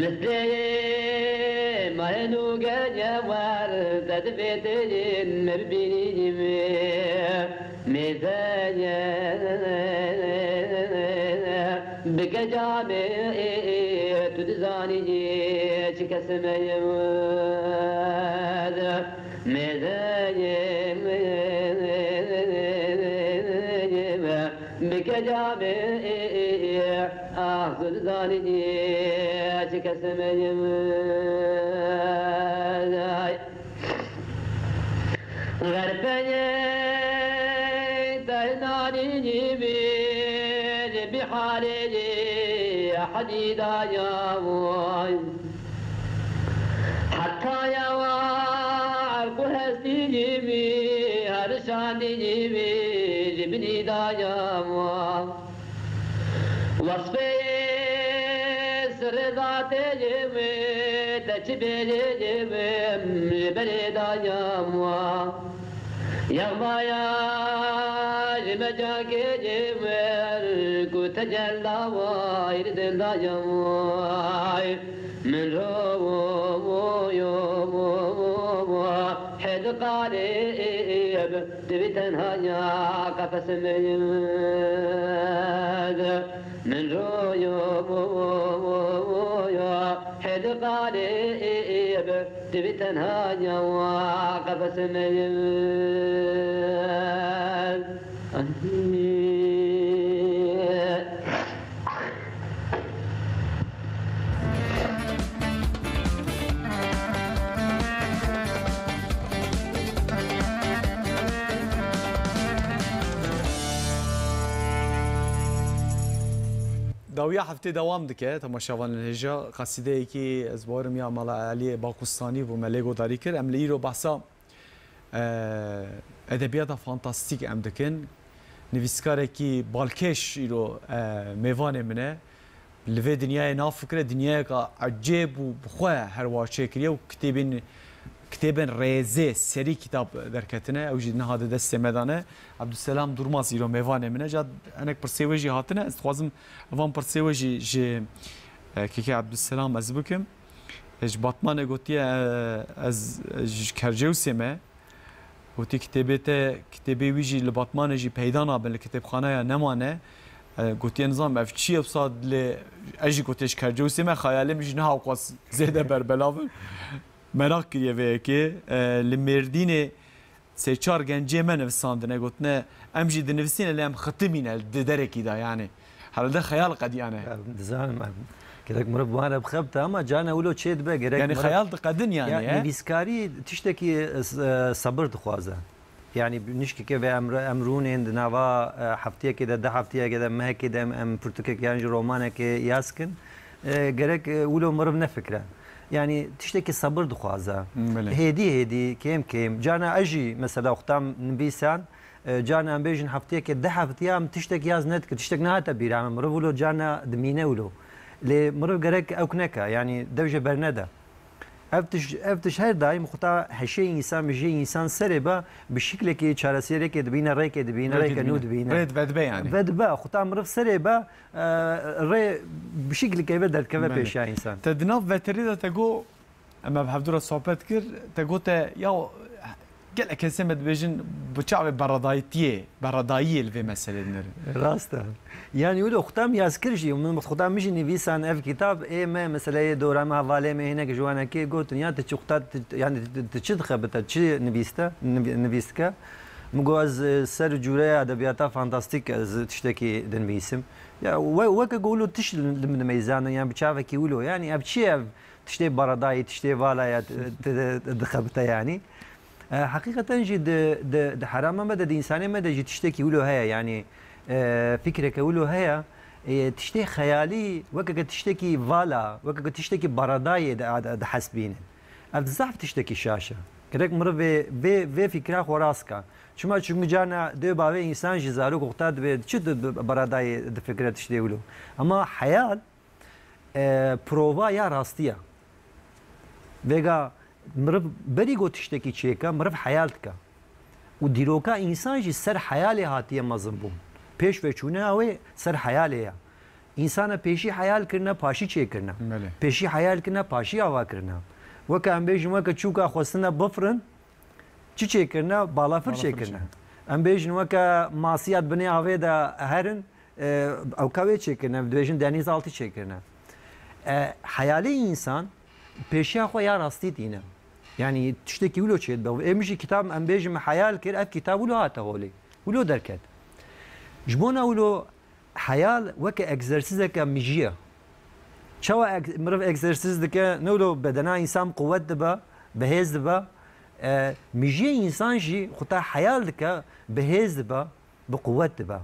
Misleyê me hênû gece wer te divê têjin me bibînî. Mêzeye bike camê tu dizanî çi kesime ye. Mêzeye bike camê, ah, tu dizanî çi kesime ye. Xerpeyê te nanî bî, bi halê hadîda ya way. Heta ya wa ku hestî bî, her şandî bî, ji binî da ya wa. Wesfê sirrê zatê wê, te çi bêjê wê, ji berê da ya wa. Yexmaya ji me cakê wê, ku tecella wa, îrdin da ya wa. Min ro wo wo yo wo wo wo, hêd qalib, tu bi tenha ya qefes min. Min ro yo wo wo wo wo yo, hêd qalib, tu bi tenha ya qefes min. Dawiya heftê dewam dike, temaşevanên hêja. Qasîdeyekî ez bawerim ya Mela Eliyê Baqustanî bû, me lê godarî kir. Em li îro behsa e, edebiyata fantastîk em dikin. Nivîskarekî balkêş îro, e, mêvanê min e. Li vê dinyayê nafikire, dinyayeka ecêb û bi xwe her wiha çêkiriye û kitêbên Kitêbên rêzê serî kitab derketine, ew jî niha di destê me de ne. Ebdulselam Durmaz îro mêvanê min e. Ca hinek pirsê wê jî hatine. Ez dixwazim van pirsê wê jî ji, e, kekê Ebdulselam ez bikim. E, ji Batmanê gotiye, e, ez, e, ji Kercewsê me. Gotî kitêbê te, kitêbê wî jî li Batmanê jî peyda nabin, li kitêbxaneya nemane. E, gotiye nizam ev çi ye wisa lê ez jî gotiye ji Kercewsê me, xeyalê min jî niha wqas zêde berbelav in. Meraq kiriye vê yekê. E, li Mêrdînê sê çar gencê me nivisandine, gotine, em jî dinivîsîne lê em xitimîne di derekî de, yanî herhalde xeyal qediyane. Ya, dizanim em. Gerek miriv wan re bixebite ama carna wilo çê dibe, gerek Yanî miriv xeyal diqedin yanî, Ya, he? Nivîskarî tiştekî, e, s-, e, sabir dixwaze. Yanî nişkeke ve em re-, em rûnên di nava, e, heftiyekê de, di heftiyekê de, mehekê de em, em pirtûkek yan jî romanekê yaz kin. E, gerek, e, wilo miriv nefikre. Yanî tiştekî sabir dixwaze. Belê. Hêdî hêdî, kêm kêm. Carna ez jî mesela xwe tam nivîsan, e, carna em bêjin heftiyekê, di heftiya em tiştek yaz nedikin, tiştek nehate bîra me. Miriv wilo carna dimîne wilo. Lê miriv gerek ewk neke, yanî dev jê bernede. Ev tiş, ev tiş her daîm xwe ta heşê însan, mijê însan serê be, bi şiklekê çareseriyekê dibîne, rêkê dibîne, Rêkê rêke nû dibîne. dibîne. Rê vedibe yanî. Vedibe, xwe ta miriv serê be, e, rê bi şiklekê ve derdikeve Belê. pêşiya însan. Te di nav veterê de te got, em ev hevdû re sohbet kir, te gote, ya gelek kesê me dibêjin bi çavê beredayîtiyê, beredayiyê li vê meselê dinêrin. Rast e. Yanî wilo xutam yaz kir jî, min xutam min jî nivîsan ev kitab, ê me meseleyê dora me hevalê me hinek ji wanekê gotin, ya tu çi xuta, tu, yanî tu, tu çi dixebite, çi nivîste, niv-, nivîs dike? Min got ez, e, ser cûreya edebiyata fantastîk ez tiştekî dinivîsim. Ya we-, weke ku wilo tişt li, li min dimeyzandin, yan bi çavekî wilo. Yanî ev çi ye ev? Tiştê baradayî, tiştê vala ye, t-, t-, t-, dixebite yanî. E, heqîqeten jî di, di, di herama me de, di însanê me de jî tiştekî wilo heye, yanî, e, fikreke wilo heye, e, tiştê xeyalî wekeke tiştekî vala, wekeke tiştekî baradayê di, di, dihesibînin. Ev zehf tiştekî şaş e. Gerek miriv vê, vê, vê fikra xwe rast ka. Çima? Çimkî carna dê bavê însan jî zarok wexta dibê çi di, di baradayê difikire tiştê wilo. Ema heyal, e, prova ya rastî ye. Vêga miriv berî ku tiştekî çêke, miriv heyal dike. Û dîroka însan jî ser heyalê hatiye mezinbûn. Pêş ve çûna wê ser heyalê ye. Însana pêşî heyal kirine, paşî çêkirine. Belê. Pêşî heyal kirine, paşî ava kirine. Weke em bêjin, weke çûka xwestine bifirin, çi çêkirine? Balafir Balafir çêkirine. çêkirine. Em bêjin, weke masiya di binê avê de herin, e, ewka wê çêkirine, dibêjin denîzaltî çêkirine. E, heyalê însan pêşiya xwe ya rastî tîne. Yanî tiştekî wilo çêdibe. Ê min jî kitab em bêjin min heyal kir, ev kitab wilo hate holê. Wilo derket. Ji bona wilo heyal weke egzersîzeke mijî ye. Çawa eg-, miriv egzersîz dike, ne wilo bedena însan quwet dibe, bi hêz dibe. E, mijiyê însan jî xwe ta heyal dike, bi hêz dibe, bi quwet dibe.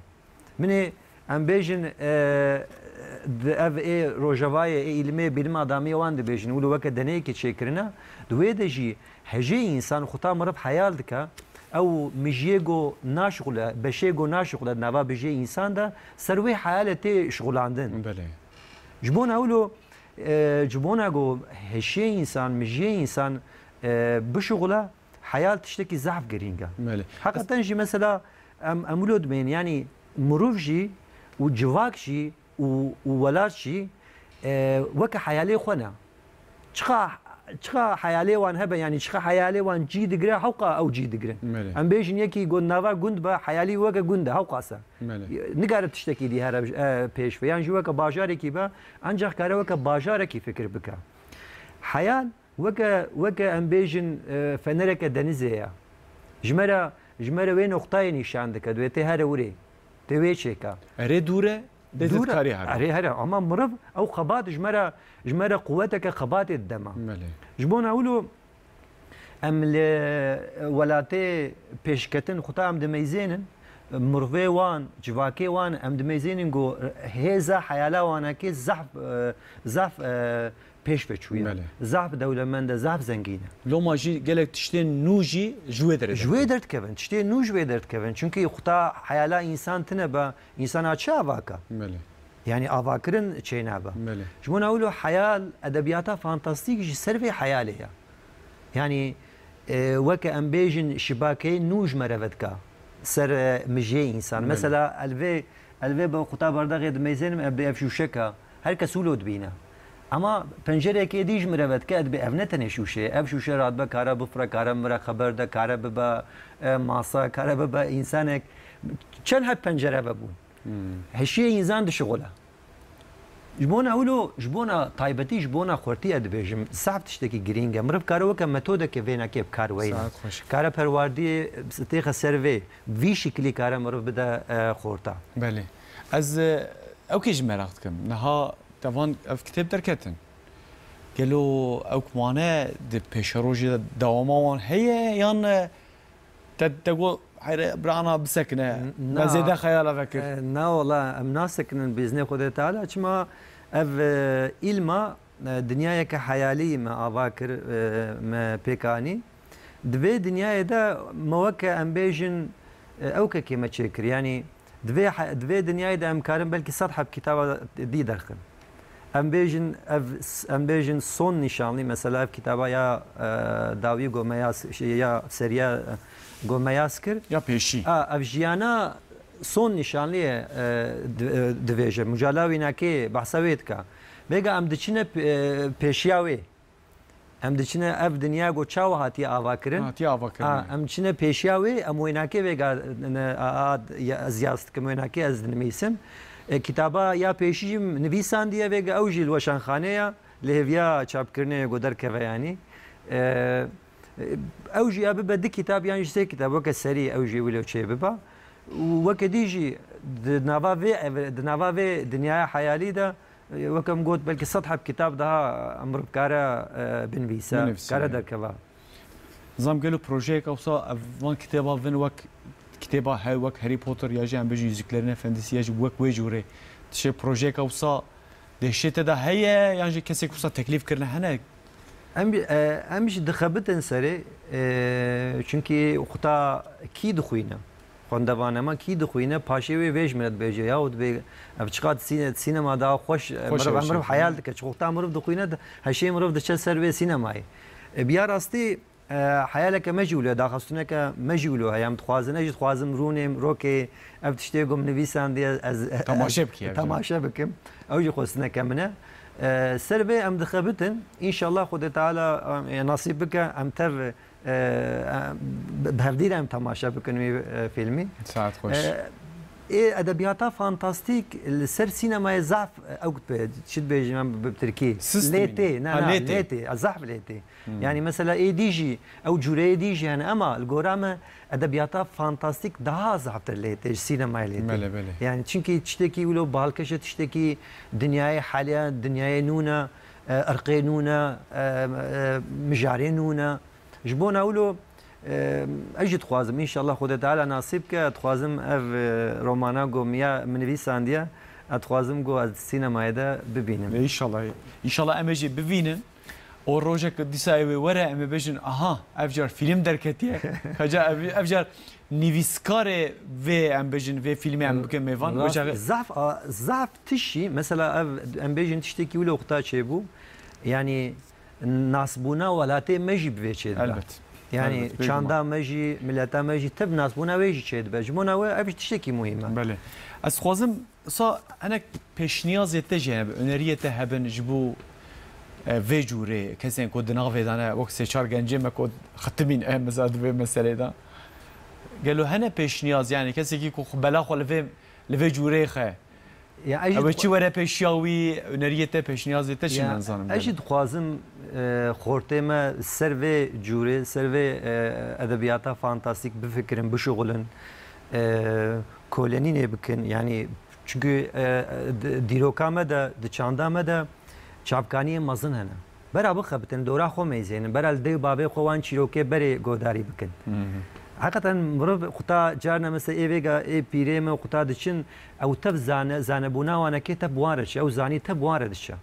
Min ê, em bêjin, e, di ev ê rojevayê, ê îlimê, bîlim adamiyê wan dibêjin, wilo weke deneyekê çêkirine, di wê de jî hejê însan xwe ta miriv heyal dike, ew mijiyê go naşixule, beşê go naşixule di nava bijê însan de, ser wê heyalê tê şixulandin. Belê. Ji bona wilo, e, ji bona go heşê însan, mijiyê însan, e, bişixule, heyal tiştekî zehf girîng e. Belê. Heqeten jî mesela em, em wilo dibên, yanî mirov jî û civak jî û, û welat jî, e, weke heyalê xwe ne. Çiqa, çiqa heyalê wan hebe, yanî çiqa heyalê wan cî digire, hewqa ew cî digirin. Belê. Em bêjin yekî go nava gund be, heyalî weke gund e, hewqas e. Belê. Nigare tiştekî dî here, e, pêş ve. Yan jî weke bajarekî be, ancaq kare weke bajarekî fikir bike. Heyal weke, weke em bêjin, e, fenereke denizê ye. Ji me re, ji me re wê noqtayê nîşan dike, dibê tê here wirê, tê wê çêka. Erê dûr e, lê Dûr e. dikarî here. Erê here, ama miriv ew xebat ji me re, ji me re quweteke xebatê dide me. Belê. Ji bona wilo em li welatê pêşketin xuta em dimeyzênin, mirvê wan, civakê wan em dimeyzênin ku hêza heyala wanekê zehf, e, zehf, e, pêş ve çûye. Belê. Zehf dewlemend e, zehf zengîn e. Loma jî gelek tiştên nû jî ji wê derê Ji wê derdikevin. derdikevin. Tiştê nû ji wê derdikevin. Çunkî xuta heyala însan tine be, însana çi avaka? Belê. Yanî avakirin çênabe. Belê. Ji bona wilo heyal, edebiyata fantastîk jî ser vê heyalê ye. Yanî E, weke em bêjin şibakeyê nû ji me re vedika ser, e, mijiyê însan. Belê. Mesela, elvê, elvê bi quta berdexê dimeyzênim, ev, ev şûşeka. Her kes wilo dibîne. Ama pencerekê dî ji min re vedike, ez dibê ev ne tenê şûşe ye. Ev şûşe radibe kare bifire, kare min re xeber de, kare bibe, e, masa, kare bibe însanek. Çend heb pencere vebûn. Hmm. Hişiyê însan dişixule. Ji bona wilo, ji bona taybetî, ji bona xurtî ez dibêjim, zaf tiştekî girîng e. Mirov kare weke metodeke vênekê bi kar weyne. Saet xweş. Kare perwardiyê têxe ser vê, vî şiklî kare mirov bide, e, xorta. Belê. Ez, e, ew kê jî meraq dikim. Niha tevan ev kitêb derketin. Gelo ew kumane di pêşerojê de dewama wan heye yan, e, Te, te got, "Heyre, bira ana bisekine, N-, me na. Zêde xeyala vekir." E, na wala, em nasekinin bi iznê Xwedê Teala, çima ev, e, îlma, e, dinyayeke heyalî me ava kir, e, me pêk anî. Di vê dinyayê de me weke em bêjin, e, ew kekê me çêkir. Yanî, Di vê he-, di vê dinyayê de em karin belkî sed heb kitaba dî derxin. Em bêjin ev, em bêjin son nîşanlî, mesela ev kitaba ya, e, dawî go me yas, şey, ya seriya, e, go me yas kir. Ya pêşî. A, ev jiyana son nîşanlî ye, e, di-, e, divêje. Mujala wînakê behsa wê dike. Vêga em diçine p-, e, pêşiya wê. Em diçine ev dinya ku çawa hatiye avakirin? Hatiye avakirin, Ha, evet. Em diçine pêşiya wê, em wênakê vêga, ne, a, a, ya, ez yaz dikim, wênakê ez dinivîsim. E, kitaba ya pêşî jî nivîsandiye vêga ew jî li weşanxanê ya, li hêviya çapkirinê ye ku derkeve yanî. E, e, ew jî ya bibe du kitab yan jî sê kitab, weke serî ew jî wilo çê biba. Û weke dî jî di nava vê ev-, di nava vê dinyaya heyalî de Weke min got, belkî sed heb kitab daha mirov kare, e, binivîse, Binivîse, kare ya. Derkeva. Zam gelo projeyeka wisa ev van kitêba vin wek kitêba hev, wek Harry Potter ya jî em bêjin Yüzüklerin Efendisi ya jî wek wê cûrê. Tişê projeyeka wisa dehşê te de heye yan jî kesek wisa teklîf kirine hene? Em, e, em jî dixebitin serê, e, çunkî xuta kî dixwîne? Xwendevane me kî dixwîne, paşê wê vê ji min re dibêje, yaw dibê, ev çiqas sîne-, sînema daha xweş, e, Xweş mirov, e, mirov xweş. Heyal dike. Çi wexta mirov dixwîne, di-, heşê mirov diçe ser vê sînemayê. E, bi ya rastî, e, heyaleke me jî wilo, daxistineke me jî wilo heye. Em dixwazin, ez jî dixwazim rûnêm, rokê, ev tiştê ku min nivîsandiye, ez, Temaşe bikî, ev temaşe bikim. Ew jî xwestineke min e. E, ser vê em dixebitin. Înşallah Xwedê Teala, e, nasîb bike, em tev E, e, bi hevdî re em temaşe bikin wî, e, fîlmî. Saet xweş. E, ê edebiyata fantastîk li ser sînemayê zaf, e, ew dibe, çi dibêjim em bi, bi tirkî? Systemî. Lê tê, ne, Ha, ne, lê tê. Lê tê. Zaf lê tê. Hmm. Yani mesela êdî jî, ew cûreyê dî jî hene, ema li gora me edebiyata fantastîk daha zaftir lê tê, ji sînemayê lê tê. Belê, belê. Yani çünkü tiştekî wilo balkeşe, tiştekî dinyayê haliya, dinyayê nûne, e, irqê nûne, e, e, mijarê nûne. Ji bona wilo, e, ez jî dixwazim, înşallah Xwedê Teala nasîb ke, dixwazim ev, e, romana ku min ya min nivîsandiye, ez dixwazim ku ez di sînemayê de bibînim. E, înşallah. Înşallah em ê jî bibînin. O rojek dîsa ew ê were, em ê bêjin, aha, ev car fîlm derketiye. Kaca ev, ev car nivîskarê vê, em bêjin, vê fîlmê em bikin mêvan. Rast, Wê car zaf, a, zaf tişî, mesela ev, em bêjin tiştekî wilo wexta çêbû. Yani, nasbûna welatê me jî bi vê çêdibe. Elbet. Yani Elbet, bêguman. Çanda me jî, mileta me jî tev nasbûna wê jî çêdibe. Ji bona we ev jî tiştekî muhîm e. Belê. Ez dixwazim sa hinek pêşniyazê te jî hebe, öneriyê te hebin ji bo, e, vê cûrê kesên ku di navê de ne, wek sê çar gencê me ku xitimîn e, mesela di vê meselê de. Gelo hene pêşniyaz, yani kesekî ku xwe bela xwe li vê, li vê cûrê xe, Ya, ez jî Ew ê dixwa- çi were pêşiya wî, huneriyê te, pêşniyazê te çi Ya, ne, nizanim ez jî gelo. Dixwazim, e, xortê me ser vê cûrê, ser vê, e, edebiyata fantastîk bifikirin, bişuxulin, e, kolenînê bikin. Yani, çünkü, e, di-, dîroka me de, di çanda me de çavkaniyê mezin hene. Bera bixebitin, dora xwe meyzênin, bera li dê û bavê xwe wan çîrokê berê godarî bikin. Hı hı. Heqeten mirov xuta carna mesela ê vêga ê pîrê me xuta diçin, ew tev zane-, zanebûna wanekê tev bi wan re diçe, ew zanî tev bi wan re diçe.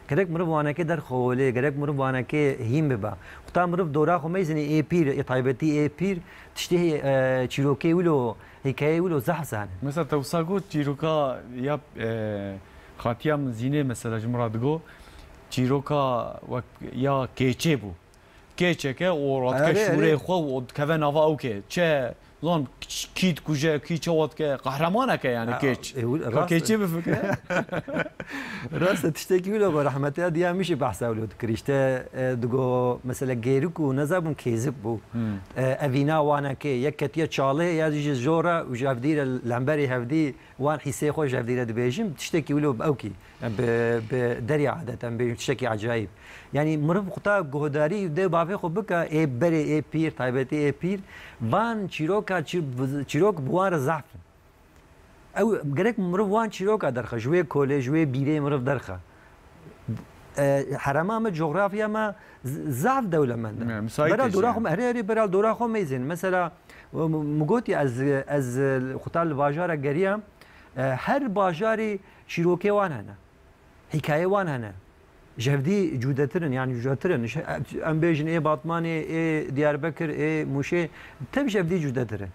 Gerek mirov wanekê derxewilê, gerek mirov wanekê hîn bibe. Xuta mirov dora xwe meyzênê ê pîr, ê taybetî ê pîr, tiştê, e, çîrokê wilo, hîkayeyê wilo zehf zane. Mesela te wisa got çîroka ya, e, xatiya min Zînê mesela ji min re digo, çîroka wek ya kêçê bû. kêçeke û radike Erê, şûrê erê. xwe û dikeve nava ewkê. Çi zan, kî dikuje, kî çawa dike, qehremaneke yani Ha, kêç. e, ewil, Ka rast e. kêçê bifikire. Rast e, tiştekî wilo ku rehmetiya diya min jî behsa wilo dikir. Îşte, e, digo, mesela, gêrik û nezabûn kêzik bû. Hmm. E, evîna wanekê, yek ketiye çalê, ya jî zor e û ji hevdî re lemberî hevdî wan hîsê xwe ji hevdî re dibêjin, tiştekî wilo bi ewkî, bi, bi derya adet em bêjin, tiştekî acayîb. Yanî miriv quta guhdarî dê bavê xwe bike, ê berê, ê pîr, taybetî ê pîr, van çîroka, çî-, çîrok bi wan re zehf in. Ew gerek miriv wan çîroka derxe, ji wê kolê, ji wê bîrê miriv derxe. E, herema me, cografya me z-, zaf dewlemend e. Me, müsait Bera e dora jî. xwe me, herê herê bera dora xwe meyzên. Mesela, min, min gotî ez, ez xuta li bajara geriyam, e, her bajarî çîrokê wan hene. Hîkayê wan hene. Ji hevdî cudetir in, yani cudetir in. Ji, em bêjin ê Batmanê, ê Diyarbekir, ê Mûşê, tev ji hevdî cudetir in.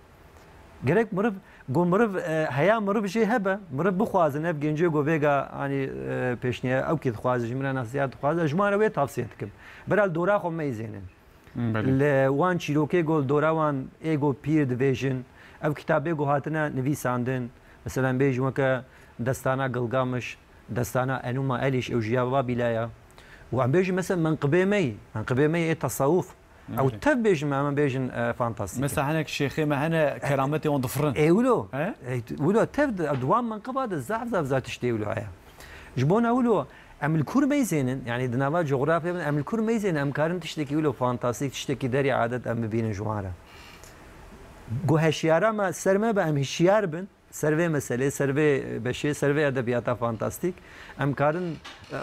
Gerek miriv, go miriv, e, heya miriv jê hebe, miriv bixwazin, ev gencê go vêga, hani, e, pêşniya, ew kî dixwaze, ji min re nasihat dixwaze, ji wan re wê tavsiye dikim. Bira li dora xwe meyzênin. Hmm, belê. Li wan çîrokê go li dora wan ê go pîr dibêjin, ev kitabê go hatine nivîsandin, mesela, em bêjin weke Destana Gilgamiş, Destana Enuma Eliş, ew jî ya Babîla ya. Û em bêjin, mesela, menqibê me yî, menqibê me yî ê tesawuf. Ew Evet. tev bêjin me, em bêjin, e, fantastîk e. Mesela hinek şêxê me hene, kerametê wan difirin. Ê wilo. He? Ê, wilo tev di, di wan menqiba de zaf, zaf, zaf tiştê wilo heye. Ji bona wilo em li kur meyzênin, yani di nava cografya bin, em li kur meyzênin, em karin tiştekî wilo fantastîk, tiştekî derî adet em bibînin ji wan re. Go heşiyara me ser me be, em hişiyar bin, ser vê meselê, ser vê beşê, ser vê edebiyata fantastîk, em karin, e,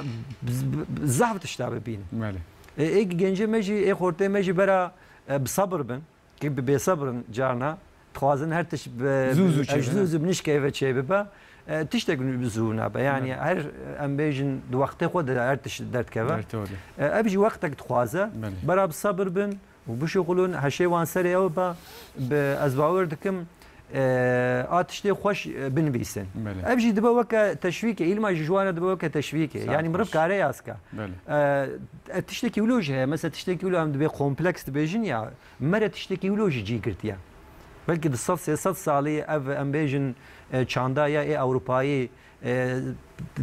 z-, b-, b-, zaf tişta bibînin. Belê. E, ê gencê me jî, ê xortê me jî bera, e, bi sabir bin, ki bi bêsabir in carna, dixwazin her tişt bi, Zû zû bi, çêbibe. zû zû bi nişkeve çêbibe, e, tiştek zû nabe. Yani Belê. her, em bêjin di wextê xwe de her tişt derdikeve. Derdikeve. E, ev jî wextek dixwaze. Belê. Bera bi sabir bin, û bişuxulin, heşê wan serê ew be, bi, ez bawer dikim, e, a tiştê xweş, e, binivîsin. Belê. Ev jî dibe weke teşwîkê, îlma jî ji wan re dibe weke teşwîkê. Saet Yani miriv xweş. kare yaz ke. Belê. E, e, tiştekî wilo jî heye, mesela tiştekî wilo em dibê kompleks dibêjin ya, me re tiştekî wilo jî cî girtiye. Belkî di sed sê sed salî ev em bêjin, e, çanda ya ê Ewropayî, e,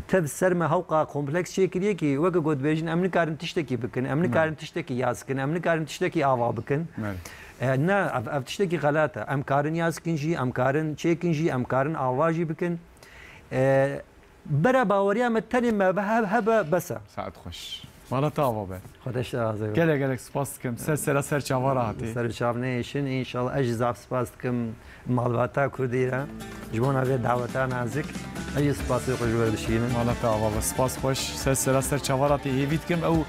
tev ser me hewqa kompleks çêkiriye ki weke ku dibêjin, em nikarin tiştekî bikin, em nikarin Belê. tiştekî yaz bikin, em nikarin tiştekî ava bikin. Belê. E, ne, ev, ev tiştekî xelat e. Em karin yaz bikin jî, em karin çêkin jî, em karin ava jî bikin. E, bera baweriya me tenê me ve he-, hebe bes e. Saet xweş. Mala te ava be. Xwedeş te razê be. Gelek gelek spas dikim. Ser sera ser çava re hatî. Ser çav neyêşin. Înşallah ez jî zaf spas dikim malbata Kurdî re. Ji bona vê daweta nazik. Ez jî spasê xwe ji we dişînim. Mala te ava be. Spas xweş. Ser sera ser çava re hatî. Hêvî dikim ew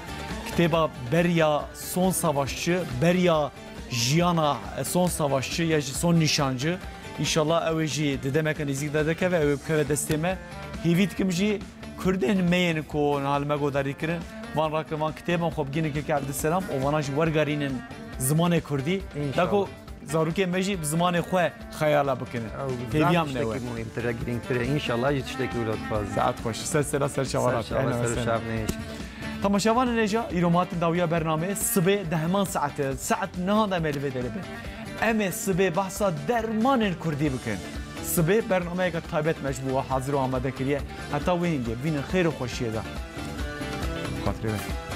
kitêba Beriya Son Savaşçı, Beriya Jiyana Son Savaşçı ya jî Son Nîşancı. Înşallah ew ê jî di demeke nêzîk de derkeve, ew ê bikeve destê me. Hêvî dikim jî Kurdên me yên ku niha li me guhdarî kirin, van rakirin, van kitêban xwe bigihînin keke Evdilselam û vana jî wergerînin zimanê kurdî. Înşallah. Da ku zarokên me jî bi zimanê xwe xeyala bikinin. Ew Hêviya zaf min ew e. tiştekî muhîmtir e, girîngtir e. Înşallah jî tiştekî wilo dixwazin. Saet xweş. Ser sera ser çavan Ser hat. çavan, Ehlen ser ve sehlen. çav neyêşin. Temaşevanên hêja, îro me hatin dawiya bernameyê. Sibê di heman saetê, saet niha de em ê li vê derê bin. Em ê sibê behsa dermanên kurdî bikin. Sibê bernameyeke taybet me ji bo we hazir û amade kiriye. Heta wê hingê bibînin xêr û xweşiyê de. Xatirê we.